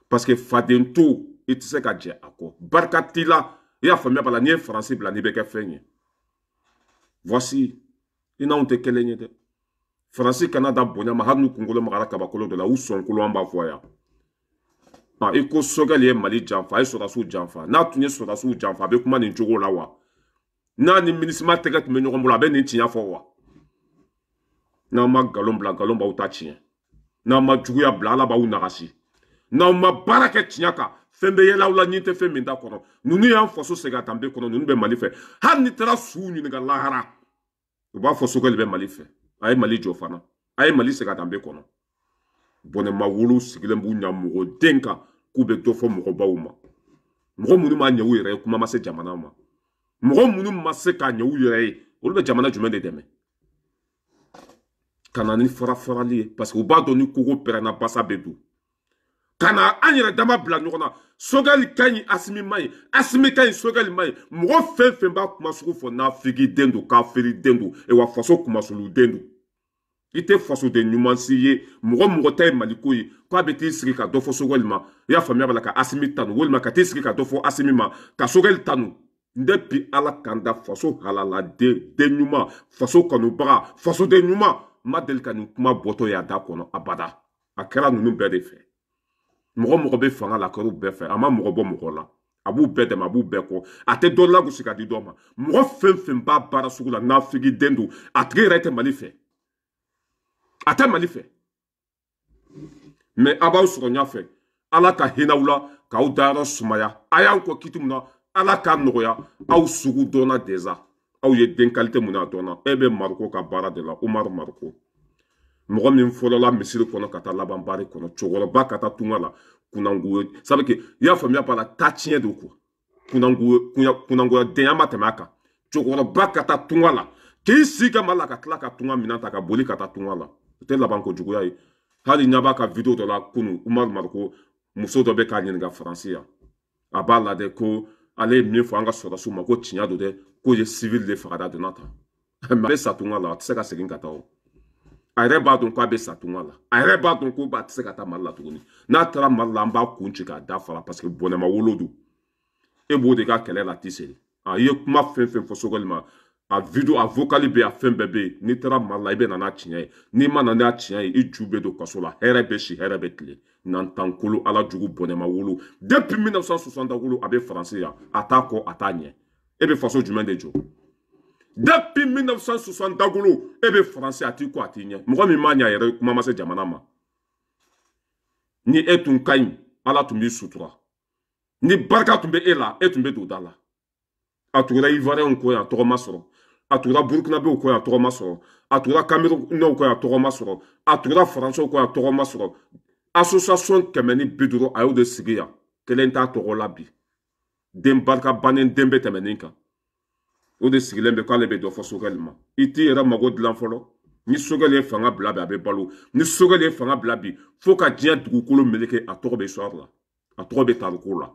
Parce que faden to i tɛ se ka jɛ a kɔ. Barika t'i la, i y'a faamuya b'a la, n'i ye Faransi bila n'i bɛ kɛ fɛn ye. Voici, i n'anw tɛ kelen ye dɛ. Faransi kana da bonya ma hali n'u kunkolo magara kabakolo dɔ la, u sɔnkolo an b'a fɔ yan. I ko Sogɛli ye Mali janfa, a ye sɔrɔdasiw janfa. N'a tun ye sɔrɔdasiw janfa, a bɛ kuma nin cogo la wa? N'a ni MINUSMA tɛgɛ tun bɛ ɲɔgɔn bolo, a bɛ nin tiɲɛ fɔ wa? N'aw ma nkalon bila, nkalon b'aw ta tiɲɛ. N'aw ma juguya bila, Ala b'aw nagasi. N'aw ma baara kɛ tiɲɛ kan, fɛn bɛ yɛlɛ aw la ɲin tɛ fɛn min da kɔnɔ. Ninnu y'an faso segin a danbe kɔnɔ, ninnu bɛ Mali fɛ. Hali ni taara suw ɲininka lahara, u b'a fɔ Sogɛli bɛ Mali fɛ. A ye Mali jɔ fana, a ye Mali segin a danbe kɔnɔ. Bɔnɛma wolo sigilen b'u ɲa mɔgɔ den kan k'u bɛ dɔ fɔ mɔgɔbaw ma. Mɔgɔ minnu ma ɲɛ u yɛrɛ ye, kuma ma se jamana ma. Mɔgɔ minnu ma se k'a ɲɛ u yɛrɛ ye, olu bɛ jamana jumɛn de dɛmɛ? Ka na ni fara farali ye, parce que u b'a dɔn ni kogo pɛrɛnna basa bɛ don. Ka na an yɛrɛ dama bila ɲɔgɔn na. Sogɛli ka ɲi, Asimi ma ɲi. Asimi ka ɲi, Sogɛli ma ɲi. Mɔgɔ fɛn fɛn b'a kuma sugu fɔ, nafigi den don, kafiri den don, wa faso kumasulu den don. I tɛ fasoden ɲuman si ye. Mɔgɔ mɔgɔ ta ye Maliko ye, k'a bɛ t'i sigi ka dɔ fɔ Sogɛli ma, i y'a faamuya b'a la, ka Asimi tanu, walima ka t'i sigi ka dɔ fɔ Asimi ma, ka Sogɛli tanu. N tɛ bi Ala kan da faso halala den, den ɲuman, faso kanubaga, fasoden ɲuman, n ma deli ka nin kuma bɔtɔ ye a da kɔnɔ abada. A kɛra ninnu bɛɛ de fɛ. Mɔgɔ mɔgɔ bɛ fanga la, a kɛra u bɛɛ fɛ. A ma mɔgɔ bɔ mɔgɔ la, a b'u bɛɛ dɛmɛ, a b'u bɛɛ kɔ. A tɛ dɔ lagosi ka di dɔ ma. Mɔgɔ fɛn fɛn b'a baara sugu la, nafigi den don, a tigi yɛrɛ tɛ Mali fɛ. A tɛ Mali fɛ. Mais a b'aw sɔrɔ ɲɛfɛ. Ala ka hinɛ aw la, k'aw dayɔrɔ sumaya. A y'aw kɔ kiti mun na, Ala k'a nɔgɔya. Aw sugu dɔnna déjà. Aw ye den qualité mun na a dɔnna. E bɛ Mariko ka baara de la, Umaru Mariko. Mɔgɔ min fɔlɔla misiri kɔnɔ ka taa laban baari kɔnɔ, cɛkɔrɔba ka taa tunga la, kunnango, sabu que i y'a faamuya b'a la, taa tiɲɛ don quoi. Kunnangoya denya ma tɛmɛ a kan. Cɛkɔrɔba ka taa tunga la, k'i si kɛ Mali la ka tila ka tunga minɛn ta ka boli ka taa tunga la. O tɛ laban kojuguya ye. Hali ɲɛ b'a ka vidéo dɔ la kunun, Umaru Mariko muso dɔ bɛ k'a ɲininka Faransi yan. A b'a la dɛ ko ale ye min fɔ an ka sɔrɔdasiw ma ko tiɲɛ don dɛ, k'o ye civil de faga da donna tan. Mais a bɛ sa tunga la, a tɛ se ka segin ka taa o. A yɛrɛ b'a dɔn k'a bɛ sa tunga la. A yɛrɛ b'a dɔn ko a tɛ se ka taa Mali la tuguni. N'a taara Mali la, an b'a kun ci k'a da fara parce que bɔnɛma wolo don. E b'o de ka kɛlɛ la Tiseri. A ye kuma fɛn fɛn fɔ Sogɛli ma, a vidéo, a vocal bɛ yen, a fɛn bɛɛ bɛ yen. N'i taara Mali la, i bɛ na n'a tiɲɛ ye. N'i ma na n'a tiɲɛ ye, i ju bɛ don kaso la. Hɛrɛ bɛ si, hɛrɛ bɛ tile. Nantankolo, Ala jugu bɔnɛma wolo. Depuis 1960 wolo, a bɛ Faransi yan. A t'a kɔ, a t'a ɲɛ. E bɛ faso jumɛn de jɔ? Depuis 1960 wolo, e bɛ Faransi, a t'i kɔ, a t'i ɲɛ. Mɔgɔ min ma ɲɛ a yɛrɛ, kuma ma se jamana ma. Ni e tun ka ɲi, Ala tun b'i sutura. Ni barika tun bɛ e la, e tun bɛ don da la. A tugura Ivoiriyɛnw kɔ yan, tɔgɔ ma sɔrɔ. A tugura Burkinabéw kɔ yan, tɔgɔ ma sɔrɔ. A tugura Camerounɛw kɔ yan, tɔgɔ ma sɔrɔ. A tugura Faransɛw kɔ yan, tɔgɔ ma sɔrɔ. Association 150, a y'o de sigi yan. Kelen t'a tɔgɔ la bi. Den barika bannen den bɛ tɛmɛ nin kan. O de sigilen bɛ k'ale bɛ dɔ fɔ Sogɛli ma. I t'i yɛrɛ mago dilan fɔlɔ. Ni Sogɛli ye fanga bila bi, a bɛ balo. Ni Sogɛli ye fanga bila bi, fo ka diɲɛ dugukolo meleke, a tɔgɔ bɛ histoire la. A tɔgɔ bɛ tariko la.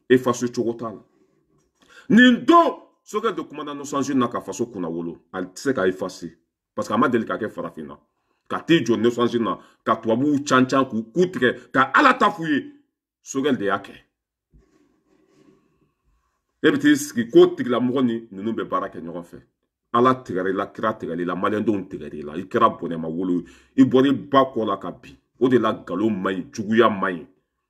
Effacer cogo t'a la. Nin don Sogɛli de kumana Nations Unies na ka faso kunna wolo, a tɛ se ka effacer parce que a ma deli ka kɛ farafin na. Ka t'i jɔ Nations Unies na ka tubabuw can can k'u ku tigɛ ka Ala ta f'u ye, Sogɛli de y'a kɛ. E bɛ t'i sigi k'o tigilamɔgɔ ni ninnu bɛ baara kɛ ɲɔgɔn fɛ. Ala tigɛr'i la, kira tigɛr'i la, maliyɛndenw tigɛr'i la. I kɛra bɔnɛma wolo ye, i bɔra i ba kɔ la ka bin. O de la nkalon man ɲi, juguya man ɲi.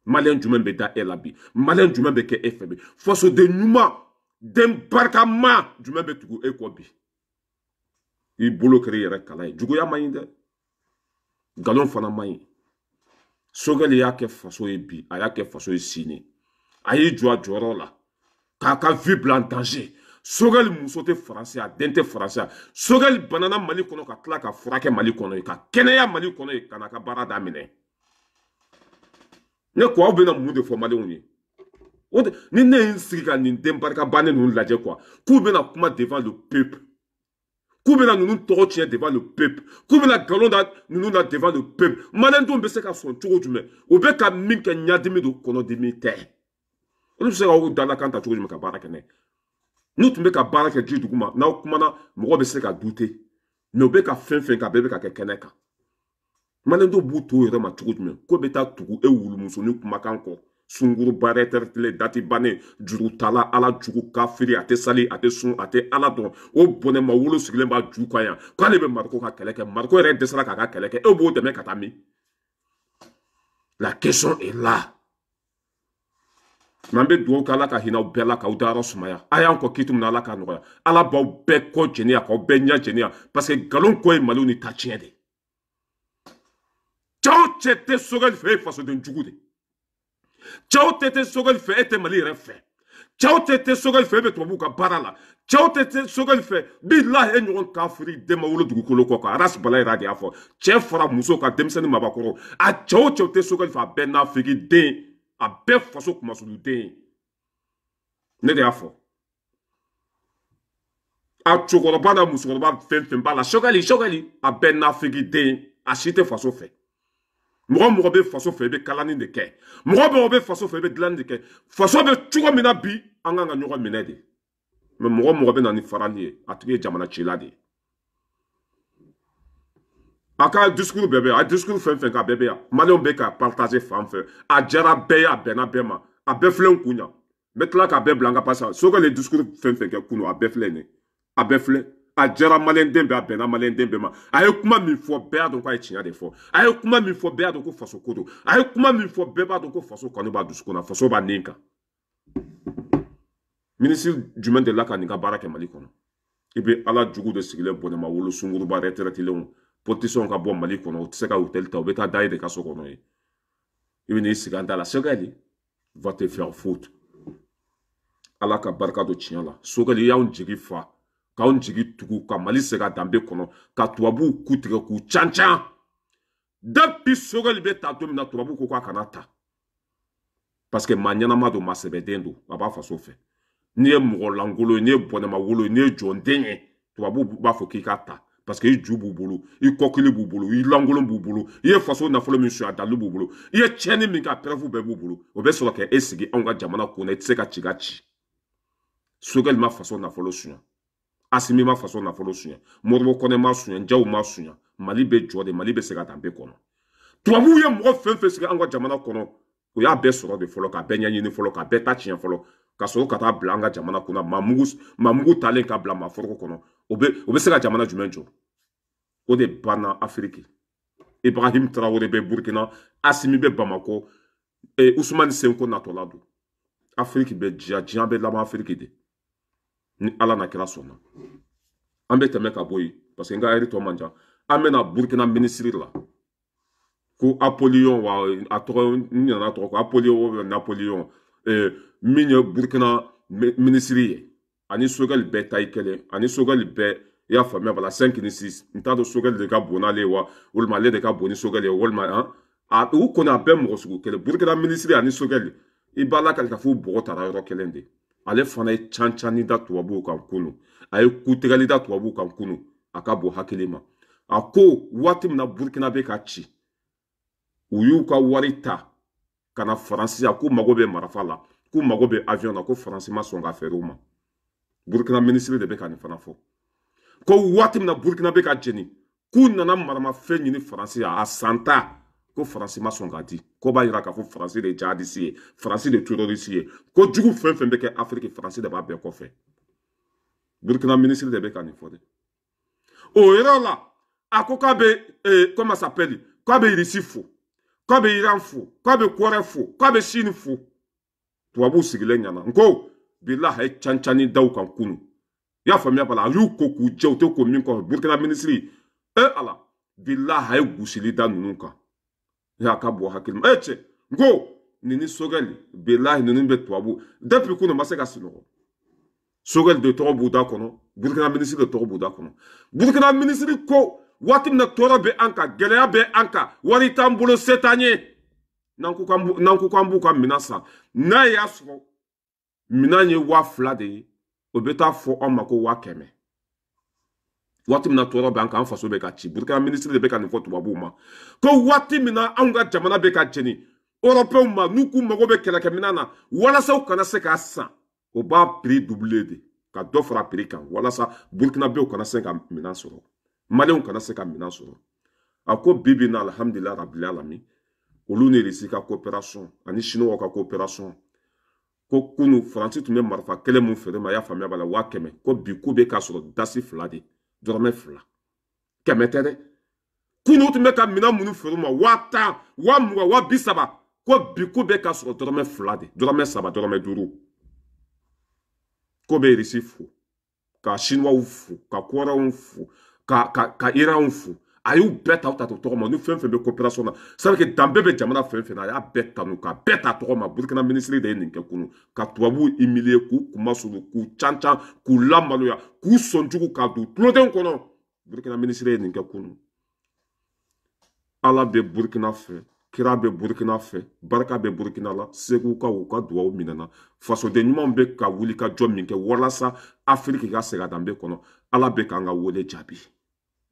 Maliyɛn jumɛn bɛ da e la bi? Maliyɛn jumɛn bɛ kɛ e fɛ bi? Fasoden ɲuman, den barikama jumɛn bɛ tugu e kɔ bi? I bolo kɛra i yɛrɛ kala ye. Juguya man ɲi dɛ, nkalon fana man ɲi. Sogɛli y'a kɛ faso ye bi, a y'a kɛ faso ye sini. A y'i jɔ a jɔyɔrɔ la k'a ka vie bila en danger. Sogɛli muso tɛ Faransi, a den tɛ Faransi. Sogɛli banana Mali kɔnɔ ka tila ka furakɛ Mali kɔnɔ yen, ka kɛnɛya Mali kɔnɔ yen, ka n'a ka baara daminɛ. Ne ko aw bɛna mun de fɔ maliyɛnw ye? O de ni ne ye n sigi ka nin den barika bannen ninnu lajɛ quoi, k'u bɛna kuma devant le peuple, k'u bɛna ninnu tɔgɔ tiɲɛ devant le peuple, k'u bɛna nkalon da ninnu na devant le peuple. Maliyɛndenw bɛ se ka sɔn cogo jumɛn? U bɛ ka min kɛ ɲadimi don, kɔnɔdimi tɛ. Olu bɛ se k'aw dalakan ta cogo jumɛn ka baara kɛ n'a ye? N'u tun bɛ ka baara kɛ ji duguma, n'aw kumana mɔgɔ bɛ se ka douter, mais u bɛ ka fɛn fɛn kɛ, a bɛɛ bɛ ka kɛ kɛnɛ kan. Maliyɛndenw b'u to u yɛrɛ ma cogo jumɛn? Ko bɛ taa tugu e wulumusonin kumakan kɔ. Sunguruba retraité dati bannen, jurutala, ala jugu kafiri, a tɛ sali, a tɛ sun, a tɛ ala dɔn. O bɔnɛ ma wolo sigilen b'a ju kan yan k'ale bɛ Mariko ka kɛlɛ kɛ. Mariko yɛrɛ dɛsɛra k'a ka kɛlɛ kɛ, e b'o dɛmɛ ka taa min? La question est là. Mais an bɛ dugawu kɛ Ala ka hinɛ aw bɛɛ la, k'aw dayɔrɔ sumaya. A y'an kɔ kiti min na, Ala k'a nɔgɔya. Ala b'aw bɛɛ kɔ jɛnɛya, k'aw bɛɛ ɲɛ jɛnɛya, parce que nkalon kɔ ye Maliw ni ta tiɲɛ de. Cɛw cɛ tɛ Sogɛli fɛ, e ye fasoden jugu de. Cɛw tɛ Sogɛli fɛ, e tɛ Mali yɛrɛ fɛ. Cɛw tɛ Sogɛli fɛ, e bɛ tubabuw ka baara la. Cɛw tɛ Sogɛli fɛ, bilahi e ɲɔgɔn kafiri den ma wolo dugukolo kɔ kan. Aras Bala yɛrɛ de y'a fɔ, cɛ fara muso kan, denmisɛnnin mabakɔrɔ, a cɛw cɛw tɛ Sogɛli fɛ, a bɛɛ nafigi den, a bɛɛ faso kumasulu den. Ne de y'a fɔ. A cɛkɔrɔba n'a musokɔrɔba fɛn fɛn b'a la, Sogɛli Sogɛli, a bɛɛ nafigi den, a si tɛ faso fɛ. Mɔgɔ mɔgɔ bɛ faso fɛ, i bɛ kalani de kɛ. Mɔgɔ mɔgɔ bɛ faso fɛ, i bɛ dilanni de kɛ. Faso bɛ cogo min na bi, an kan ka ɲɔgɔn minɛ de. Mais mɔgɔ mɔgɔ bɛ na ni farali ye, a tigi ye jamana cila de ye. A ka discours bɛɛ bɛ yan, a discours fɛn fɛn k'a bɛɛ bɛ yan. Maliyɛnw bɛ ka partager fan fɛ. A diyara bɛɛ ye, a bɛnna bɛɛ ma. A bɛɛ filɛ n kun yan. N bɛ tila k'a bɛɛ bila n ka page kan. Sogɛli ye discours fɛn fɛn kɛ kunun, a bɛɛ filɛ nin ye. A bɛɛ filɛ. A diyara maliyɛnden bɛɛ, a bɛnna maliyɛnden bɛɛ ma. A ye kuma min fɔ, bɛɛ y'a dɔn k'a ye tiɲɛ de fɔ. A ye kuma min fɔ, bɛɛ y'a dɔn ko faso ko don. A ye kuma min fɔ, bɛɛ b'a dɔn ko faso kanu b'a dusukun na, faso b'a nin kan. Minisiri jumɛn delila ka nin ka baara kɛ Mali kɔnɔ? I bɛ ala jugu de sigilen bɔnɛma wolo sunguruba retraitelenw, politiciens ka bɔ Mali kɔnɔ, u tɛ se ka hôtel ta, u bɛ taa da e de ka so kɔnɔ yen. I bɛ n'i sigi an da la, Sogɛli, va te faire foutre. Ala ka barika don tiɲɛ la. Sogɛli y'anw jigi fa, k'anw jigi tugu, ka Mali segin a danbe kɔnɔ, ka tubabuw ku tigɛ k'u can can. Depuis Sogɛli bɛ ta don min na, tubabuw ko k'a kana ta, parce que maa ɲɛnama don, maa sɛbɛden don, a b'a faso fɛ. N'i ye mɔgɔ lankolon ye, n'i ye bɔnɛma wolo ye, n'i ye jɔnden ye, tubabuw b'a fɔ k'i k'a ta, parce que i ju b'u bolo, i kɔkili b'u bolo, i lankolon b'u bolo, i ye faso nafolo min suɲɛ, a dalilu b'u bolo, i ye tiɲɛni min kɛ, a preuve bɛɛ b'u bolo. O bɛ sɔrɔ ka e sigi anw ka jamana kunna, i tɛ se ka ci ka ci. Sogɛli ma faso nafolo suɲɛ, Asimi ma faso nafolo suɲɛ, Moribo Kɔnɛ ma suɲɛ, Jaw ma suɲɛ. Mali bɛ jɔ de, Mali bɛ se ka danbe kɔnɔ. Tubabuw ye mɔgɔ fɛn fɛn sigi an ka jamana kɔnɔ, o y'a bɛɛ sɔrɔ de fɔlɔ, k'a bɛɛ ɲɛɲini fɔlɔ, k'a bɛɛ ta tiɲɛ fɔlɔ, ka sɔrɔ ka taa bila an ka jamana kunna. Maa mugu talen ka bila maa foroko kɔnɔ, o bɛ se ka jamana jumɛn jɔ? O de banna Afiriki. Ibrahim Traoré bɛ Burkina, Asimi bɛ Bamako, Ousmane Sonko natɔla don. Afiriki bɛ diya, diɲɛ bɛ laban Afiriki de. Ni Ala na kira sɔnna. An bɛ tɛmɛ ka bɔ yen, parce que n ka heure tɔ man jan. An bɛna Burkina minisiri la. Ko Apollyon wa, a tɔgɔ n ɲinɛna tɔgɔ kɔ, Apollyon Napoléon, min ye Burkina minisiri ye, ani Sogɛli bɛɛ ta ye kelen, ani Sogɛli bɛɛ, i y'a faamuya bala, 5 ni 6. N t'a dɔn Sogɛli de ka bon n'ale ye wa, walima ale de ka bon ni Sogɛli ye, walima han, a u kɔni a bɛɛ mɔgɔ sugu kelen. Burkina minisiri ani Sogɛli, i b'a lakali k'a fɔ u bɔgɔ taara yɔrɔ kelen de. Ale fana ye can canni da tubabuw kan kunun, a ye kutigɛli da tubabuw kan kunun, a ka bon hakili ma. A ko waati min na Burkina bɛ ka ci, u y'u ka wari ta ka na Faransi yan, k'u mago bɛ marafa la, k'u mago bɛ avion na, ko Faransi ma sɔn ka feere u ma. Burkina minisiri de bɛ ka nin fana fɔ. Ko waati min na Burkina bɛ ka jeni, k'u nana maramafɛn ɲini Faransi yan, a san ta, ko Faransi ma sɔn k'a di. Ko b'a yira k'a fɔ Faransi de ye jihadiste ye, Faransi de ye terroriste ye, ko jugu fɛn fɛn bɛ kɛ Afiriki, Faransi de b'a bɛɛ kɔfɛ. Burkina minisiri de bɛ ka nin fɔ dɛ. O yɔrɔ la, a ko k'a bɛ, comment ça s'appelle, k'a bɛ Irisi fo, k'a bɛ Iran fo, k'a bɛ Kɔrɛ fo, k'a bɛ Sini fo. Tubabuw sigilen ɲɛna. N ko bilahi a ye can canni da u kan kunun. I y'a faamuya bala, a y'u ko k'u jɛ, u tɛ ko min kɔfɛ. Burkina minisiri, Ala, bilahi a ye gosili da ninnu kan. A ka bɔ hakili ma. Cɛ, n ko nin ni Sogɛli, bilahi ninnu bɛ tubabu. Depuis kunun ma se ka sunɔgɔ. Sogɛli de tɔgɔ b'u da kɔnɔ, Burkina minisiri de tɔgɔ b'u da kɔnɔ. Burkina minisiri ko waati min na tɔɔrɔ bɛ an kan, gɛlɛya bɛ an kan, wari t'an bolo, se t'an ye. N'an ko k'an b'u ka minɛn san, n'a y'a sɔrɔ minɛn ye 2000 de ye, o bɛ taa fɔ anw ma ko 100 000. Waati min na tɔɔrɔ bɛ an kan, an faso bɛ ka ci. Burkina minisiri de bɛ ka nin fɔ tubabuw ma. Ko waati min na anw ka jamana bɛ ka jeni, Européens ma, n'u k'u mago bɛ kɛlɛkɛminɛn na, walasa u kana se k'a san, o b'a prix doubler de. Ka dɔ fara prix kan walasa burkinabéw kana se ka minɛn sɔrɔ, maliyɛnw kana se ka minɛn sɔrɔ. A ko bi bi na, alhamdulillah rabbil alamin, olu ni Russie ka coopération ani Chinois ka coopération, ko kunu Faransi tun bɛ marifa kelen mun feere ma, i y'a faamuya b'a la, 100 000, ko bi k'u bɛ k'a sɔrɔ dasi fila de, dɔrɔmɛ fila, kɛmɛ tɛ dɛ. Kunu tun bɛ ka minɛn minnu feere ma 10 000, 20 000, 30 000, ko bi k'u bɛ k'a sɔrɔ dɔrɔmɛ fila de, dɔrɔmɛ saba, dɔrɔmɛ duuru. Ko bɛ Russie fo, ka Chinois fo, ka Coréens fo, ka Iran fo. A y'u bɛɛ ta u ta tɔgɔ ma. Ni fɛn fɛn bɛ coopération na, c'est à dire que danbe bɛ jamana fɛn fɛn na, a y'a bɛɛ tanu k'a bɛɛ ta tɔgɔ ma. Burkina ministre de ye nin kɛ kunu, ka tubabuw humilier, k'u kunmasulu, k'u cancan, k'u lamaloya, k'u sɔnjugu, k'a don tuloden kɔnɔ. Burkina ministre ye nin kɛ kunu. Ala bɛ Burkina fɛ, kira bɛ Burkina fɛ, barika bɛ Burkina la. Segukaw, u ka duwawu minɛna. Fasoden ɲumanw bɛ ka wuli ka jɔ min kɛ walasa Afiriki ka segin a danbe kɔnɔ, Ala bɛ k'an ka wele jaabi.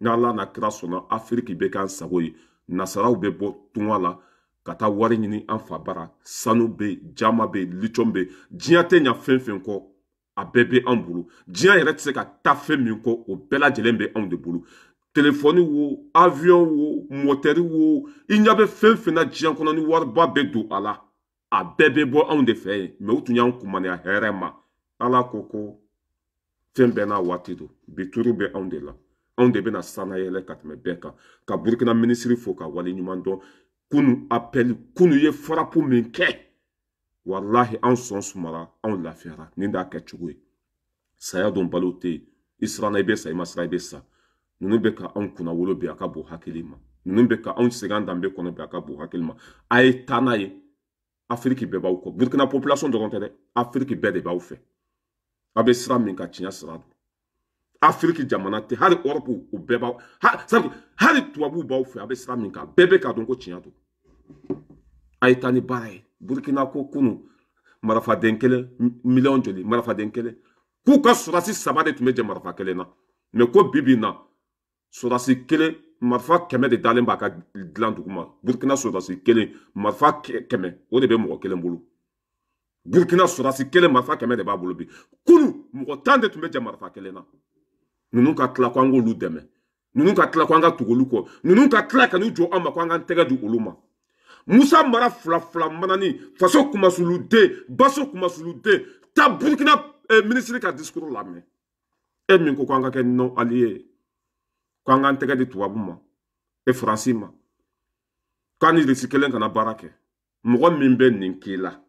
N'Ala na kira sɔnna, Afiriki bɛ k'an sago ye. Nasaraw bɛ bɔ tunga la ka taa wari ɲini an fa bara. Sanu bɛ yen, jama bɛ yen, lithium bɛ yen. Diɲɛ tɛ ɲa fɛn fɛn kɔ, a bɛɛ bɛ anw bolo. Diɲɛ yɛrɛ tɛ se ka taa fɛn min kɔ, o bɛɛ lajɛlen bɛ anw de bolo. Telefɔni wo, avion wo, motɛri wo, i ɲɛ bɛ fɛn fɛn na diɲɛ kɔnɔ ni wariba bɛ don a la, a bɛɛ bɛ bɔ anw de fɛ yen. Mɛ u tun y'an kumaniya hɛrɛ ma. Ala ko ko fɛn bɛɛ n'a waati don. Bi turu bɛ anw de la, anw de bɛna sanna yɛlɛ ka tɛmɛ bɛɛ kan. Ka Burukina minisiri fo ka wale ɲuman dɔn. Kunu appel, kunu ye frappe min kɛ, walahi anw sɔn sumara, anw lafiyara. Nin d'a kɛcogo ye. Saya don balo tɛ yen. I siranna, i bɛ sa, i ma siran, i bɛ sa. Ninnu bɛ ka anw kunna wolo bi, a ka bon hakili ma. Ninnu bɛ ka anw segin an danbe kɔnɔ bi, a ka bon hakili ma. A ye taa n'a ye, Afiriki bɛɛ b'aw kɔ. Burukina population dɔrɔn tɛ dɛ, Afiriki bɛɛ de b'aw fɛ. A bɛ sira min kan, tiɲɛ sira don. Afiriki jamana tɛ, hali Europe, u bɛɛ b'aw, hali tubabuw b'aw fɛ. A bɛ sira min kan, bɛɛ bɛ k'a dɔn ko tiɲɛ don. A ye taa ni baara ye. Burukina ko kunu marifaden kelen miliyɔn joli, marifaden kelen, k'u ka sɔrɔdasi saba de tun bɛ jɛ marifa kelen na. Mɛ ko bi bi in na, sɔrɔdasi kelen, marifa 100 de dalen b'a ka dilan duguma. Burukina sɔrɔdasi kelen, marifa 100, o de bɛ mɔgɔ kelen bolo. Burukina sɔrɔdasi kelen, marifa 100 de b'a bolo bi. Kunu mɔgɔ 10 de tun bɛ jɛ marifa kelen na. Ninnu ka tila ko an k'olu dɛmɛ, ninnu ka tila ko an ka tugu olu kɔ, ninnu ka tila ka n'u jɔ an ma ko an k'an tɛgɛ di olu ma. Musa Mara fila fila manani, faso kumasuluden, baso kumasuluden, taa Burukina minisiri ka discours lamɛn. E min ko ko an ka kɛ non allié, ko an k'an tɛgɛ di tubabu ma e Faransi ma, k'an ni Russie kelen kana baara kɛ. Mɔgɔ min bɛ nin k'i la,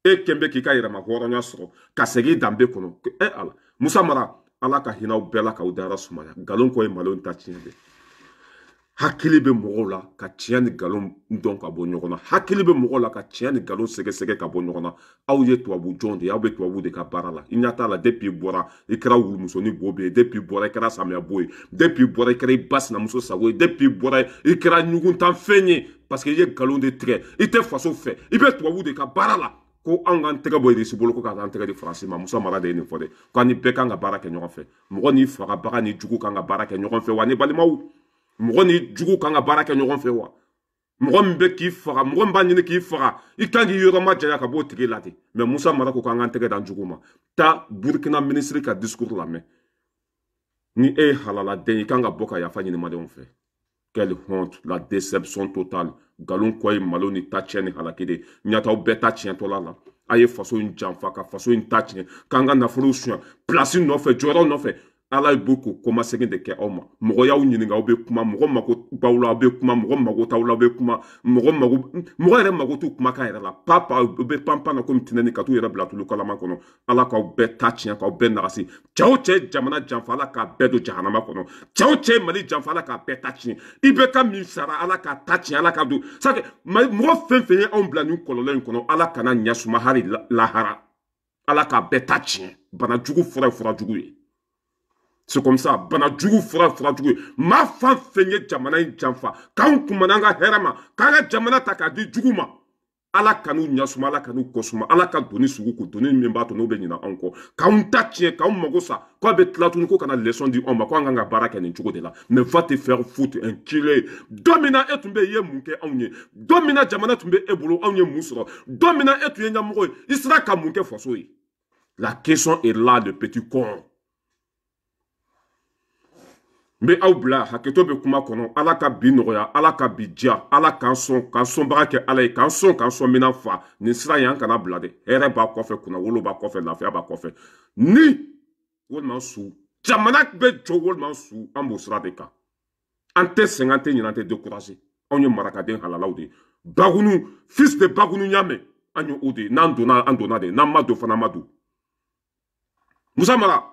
e kɛn bɛ k'i ka yɛrɛma hɔrɔnya sɔrɔ ka segin i danbe kɔnɔ. E Ala, Musa Mara, Ala ka hinɛ aw bɛɛ la k'aw dayɔrɔ sumaya. Nkalon kɔ ye malo ta tiɲɛ de. Hakili bɛ mɔgɔw la ka tiɲɛ ni nkalon dɔn ka bɔ ɲɔgɔn na. Hakili bɛ mɔgɔw la ka tiɲɛ ni nkalon sɛgɛsɛgɛ ka bɔ ɲɔgɔn na. Aw ye tubabu jɔn de ye, aw bɛ tubabu de ka baara la. I ɲɛ t'a la, depuis i bɔra, i kɛra wulumusonin bo bɛ ye. Depuis i bɔra, i kɛra samiya bo ye. Depuis i bɔra, i kɛra i ba sinamuso sago ye. Depuis i bɔra, i kɛra ɲuguntanfɛn ye, parce que i ye nkalon de tigɛ. I tɛ faso fɛ, i bɛ tubabu de ka baara la. Ko anw k'an tɛgɛ bɔ Irisi bolo, ko ka k'an tɛgɛ di Faransi ma. Musa Mara de ye nin fɔ dɛ, ko an ni bɛɛ kan ka baara kɛ ɲɔgɔn fɛ. Mɔgɔ n'i fagabaga ni jugu kan ka baara kɛ ɲɔgɔn fɛ wa? Ni balimaw, mɔgɔ ni jugu kan ka baara kɛ ɲɔgɔn fɛ wa? Mɔgɔ min bɛ k'i faga, mɔgɔ min b'a ɲini k'i faga, i kan k'i yɔrɔ ma janya ka b'o tigi la ten. Mɛ Musa Mara ko k'an k'an tɛgɛ d'an jugu ma. Taa Burukina minisiri ka discours lamɛn. Ni e ye halaladen, i kan ka bɔ ka yafa ɲini maliyɛnw fɛ. Quelle honte, la déception totale. Nkalon kɔ ye malo ni ta tiɲɛ ni halaki de. Ɲataw bɛɛ ta tiɲɛtɔla la. A ye faso in janfa, ka faso in ta tiɲɛ, k'an ka nafolo suɲɛ, place nɔfɛ, jɔyɔrɔ nɔfɛ. Ala ye b'o ko kɔmasegin de kɛ aw ma. Mɔgɔ y'aw ɲininka, aw bɛ kuma. Mɔgɔ mako b'aw la, aw bɛ kuma. Mɔgɔ mako t'aw la, aw bɛ kuma. Mɔgɔ mako, mɔgɔ yɛrɛ mako t'u kumakan yɛrɛ la. Papa, u bɛ panpan na komi tinɛni, ka t'u yɛrɛ bila tulu kalama kɔnɔ. Ala k'aw bɛɛ ta tiɲɛ, k'aw bɛɛ nagasi. Cɛw o cɛ jamana janfa, Ala k'a bɛɛ don jahanama kɔnɔ. Cɛw o cɛ Mali janfa, Ala k'a bɛɛ ta tiɲɛ. I bɛ ka min sara, Ala k'a ta tiɲɛ, Ala k'a don sake. Mɔgɔ fɛn fɛn ye anw bila nin kɔlɔlɔ in kɔnɔ, Ala kana ɲɛ suma hali lahara. Ala k'a bɛɛ ta tiɲɛ. Bana jugu fura ye fura jugu ye. C'est comme ça, bana jugu fura fura jugu ye. Maa fan fɛn ye jamana in janfa, k'anw kumana an ka hɛrɛ ma, k'an ka jamana ta k'a di jugu ma, Ala kan'u ɲasuma, Ala kan'u kɔsuma, Ala ka doni sugu ko doni min b'a to n'u bɛ ɲinɛ anw kɔ, k'anw ta tiɲɛ, k'anw mago sa, k'a bɛ tila tuguni ko kana leçon di anw ma, ko an kan ka baara kɛ nin cogo de la. Mais va te faire foutre, enculé. Don min na e tun bɛ yen, i ye mun kɛ anw ye? Don min na jamana tun bɛ e bolo, anw ye mun sɔrɔ? Don min na e tun ye ɲɛmɔgɔ ye, i sera ka mun kɛ faso ye? La question est là, le petit con. N bɛ aw bila hakɛto bɛ kuma kɔnɔ. Ala ka bi nɔgɔya, Ala ka bi diya, Ala k'an sɔn, k'an sɔnbaga kɛ Ala ye, k'an sɔn, k'an sɔn minan fa. Nin sira in, an kana bila dɛ. Hɛrɛ b'a kɔfɛ, kunnawolo b'a kɔfɛ, lafiya b'a kɔfɛ. Ni walima su, jamana bɛ jɔ walima su, an b'o sira de kan. An tɛ sɛgɛn, an tɛ ɲinɛ, an tɛ décourager. Anw ye marakaden halalaw de ye. Bagunu, fils de Bagunu ɲamɛ, an ye o de ye. N'an donna, an donna de. N'an ma don fana, an ma don. Musa Mara,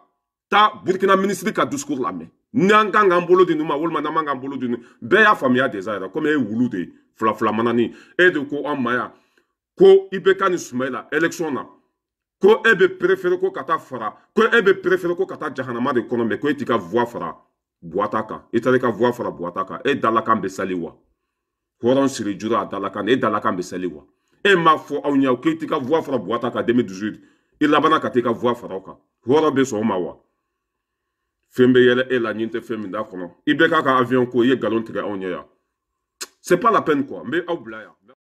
taa Burkina ministre ka discours lamɛn. N'an kan k'an bolo di ninnu ma walima n'an man k'an bolo di ninnu, bɛɛ y'a faamuya déjà yɛrɛ. Komi e ye wulu de ye, fila fila manani, e de ko an ma yan ko IBK ni Sumayila élection na, ko e bɛ préféré ko ka taa fara, ko e bɛ préféré ko ka taa jahanama de kɔnɔ, mais ko e t'i ka voix fara Buwata kan. I taara i ka voix fara Buwata kan, e dalakan bɛ sali wa? Hɔrɔn siri juru a dalakan, e dalakan bɛ sali wa? E m'a fɔ anw ɲɛ k'e t'i ka voix fara Buwata kan 2018, i labanna ka t'i ka voix fara o kan. Hɔrɔn bɛ sɔn o ma wa? Fɛn bɛ yɛlɛ e la, ɲin tɛ fɛn min d'a kɔnɔ. I bɛ k'a ka avion ko, i ye nkalon tigɛ anw ɲɛ yan. C'est pas la peine quoi. N bɛ aw bila yan.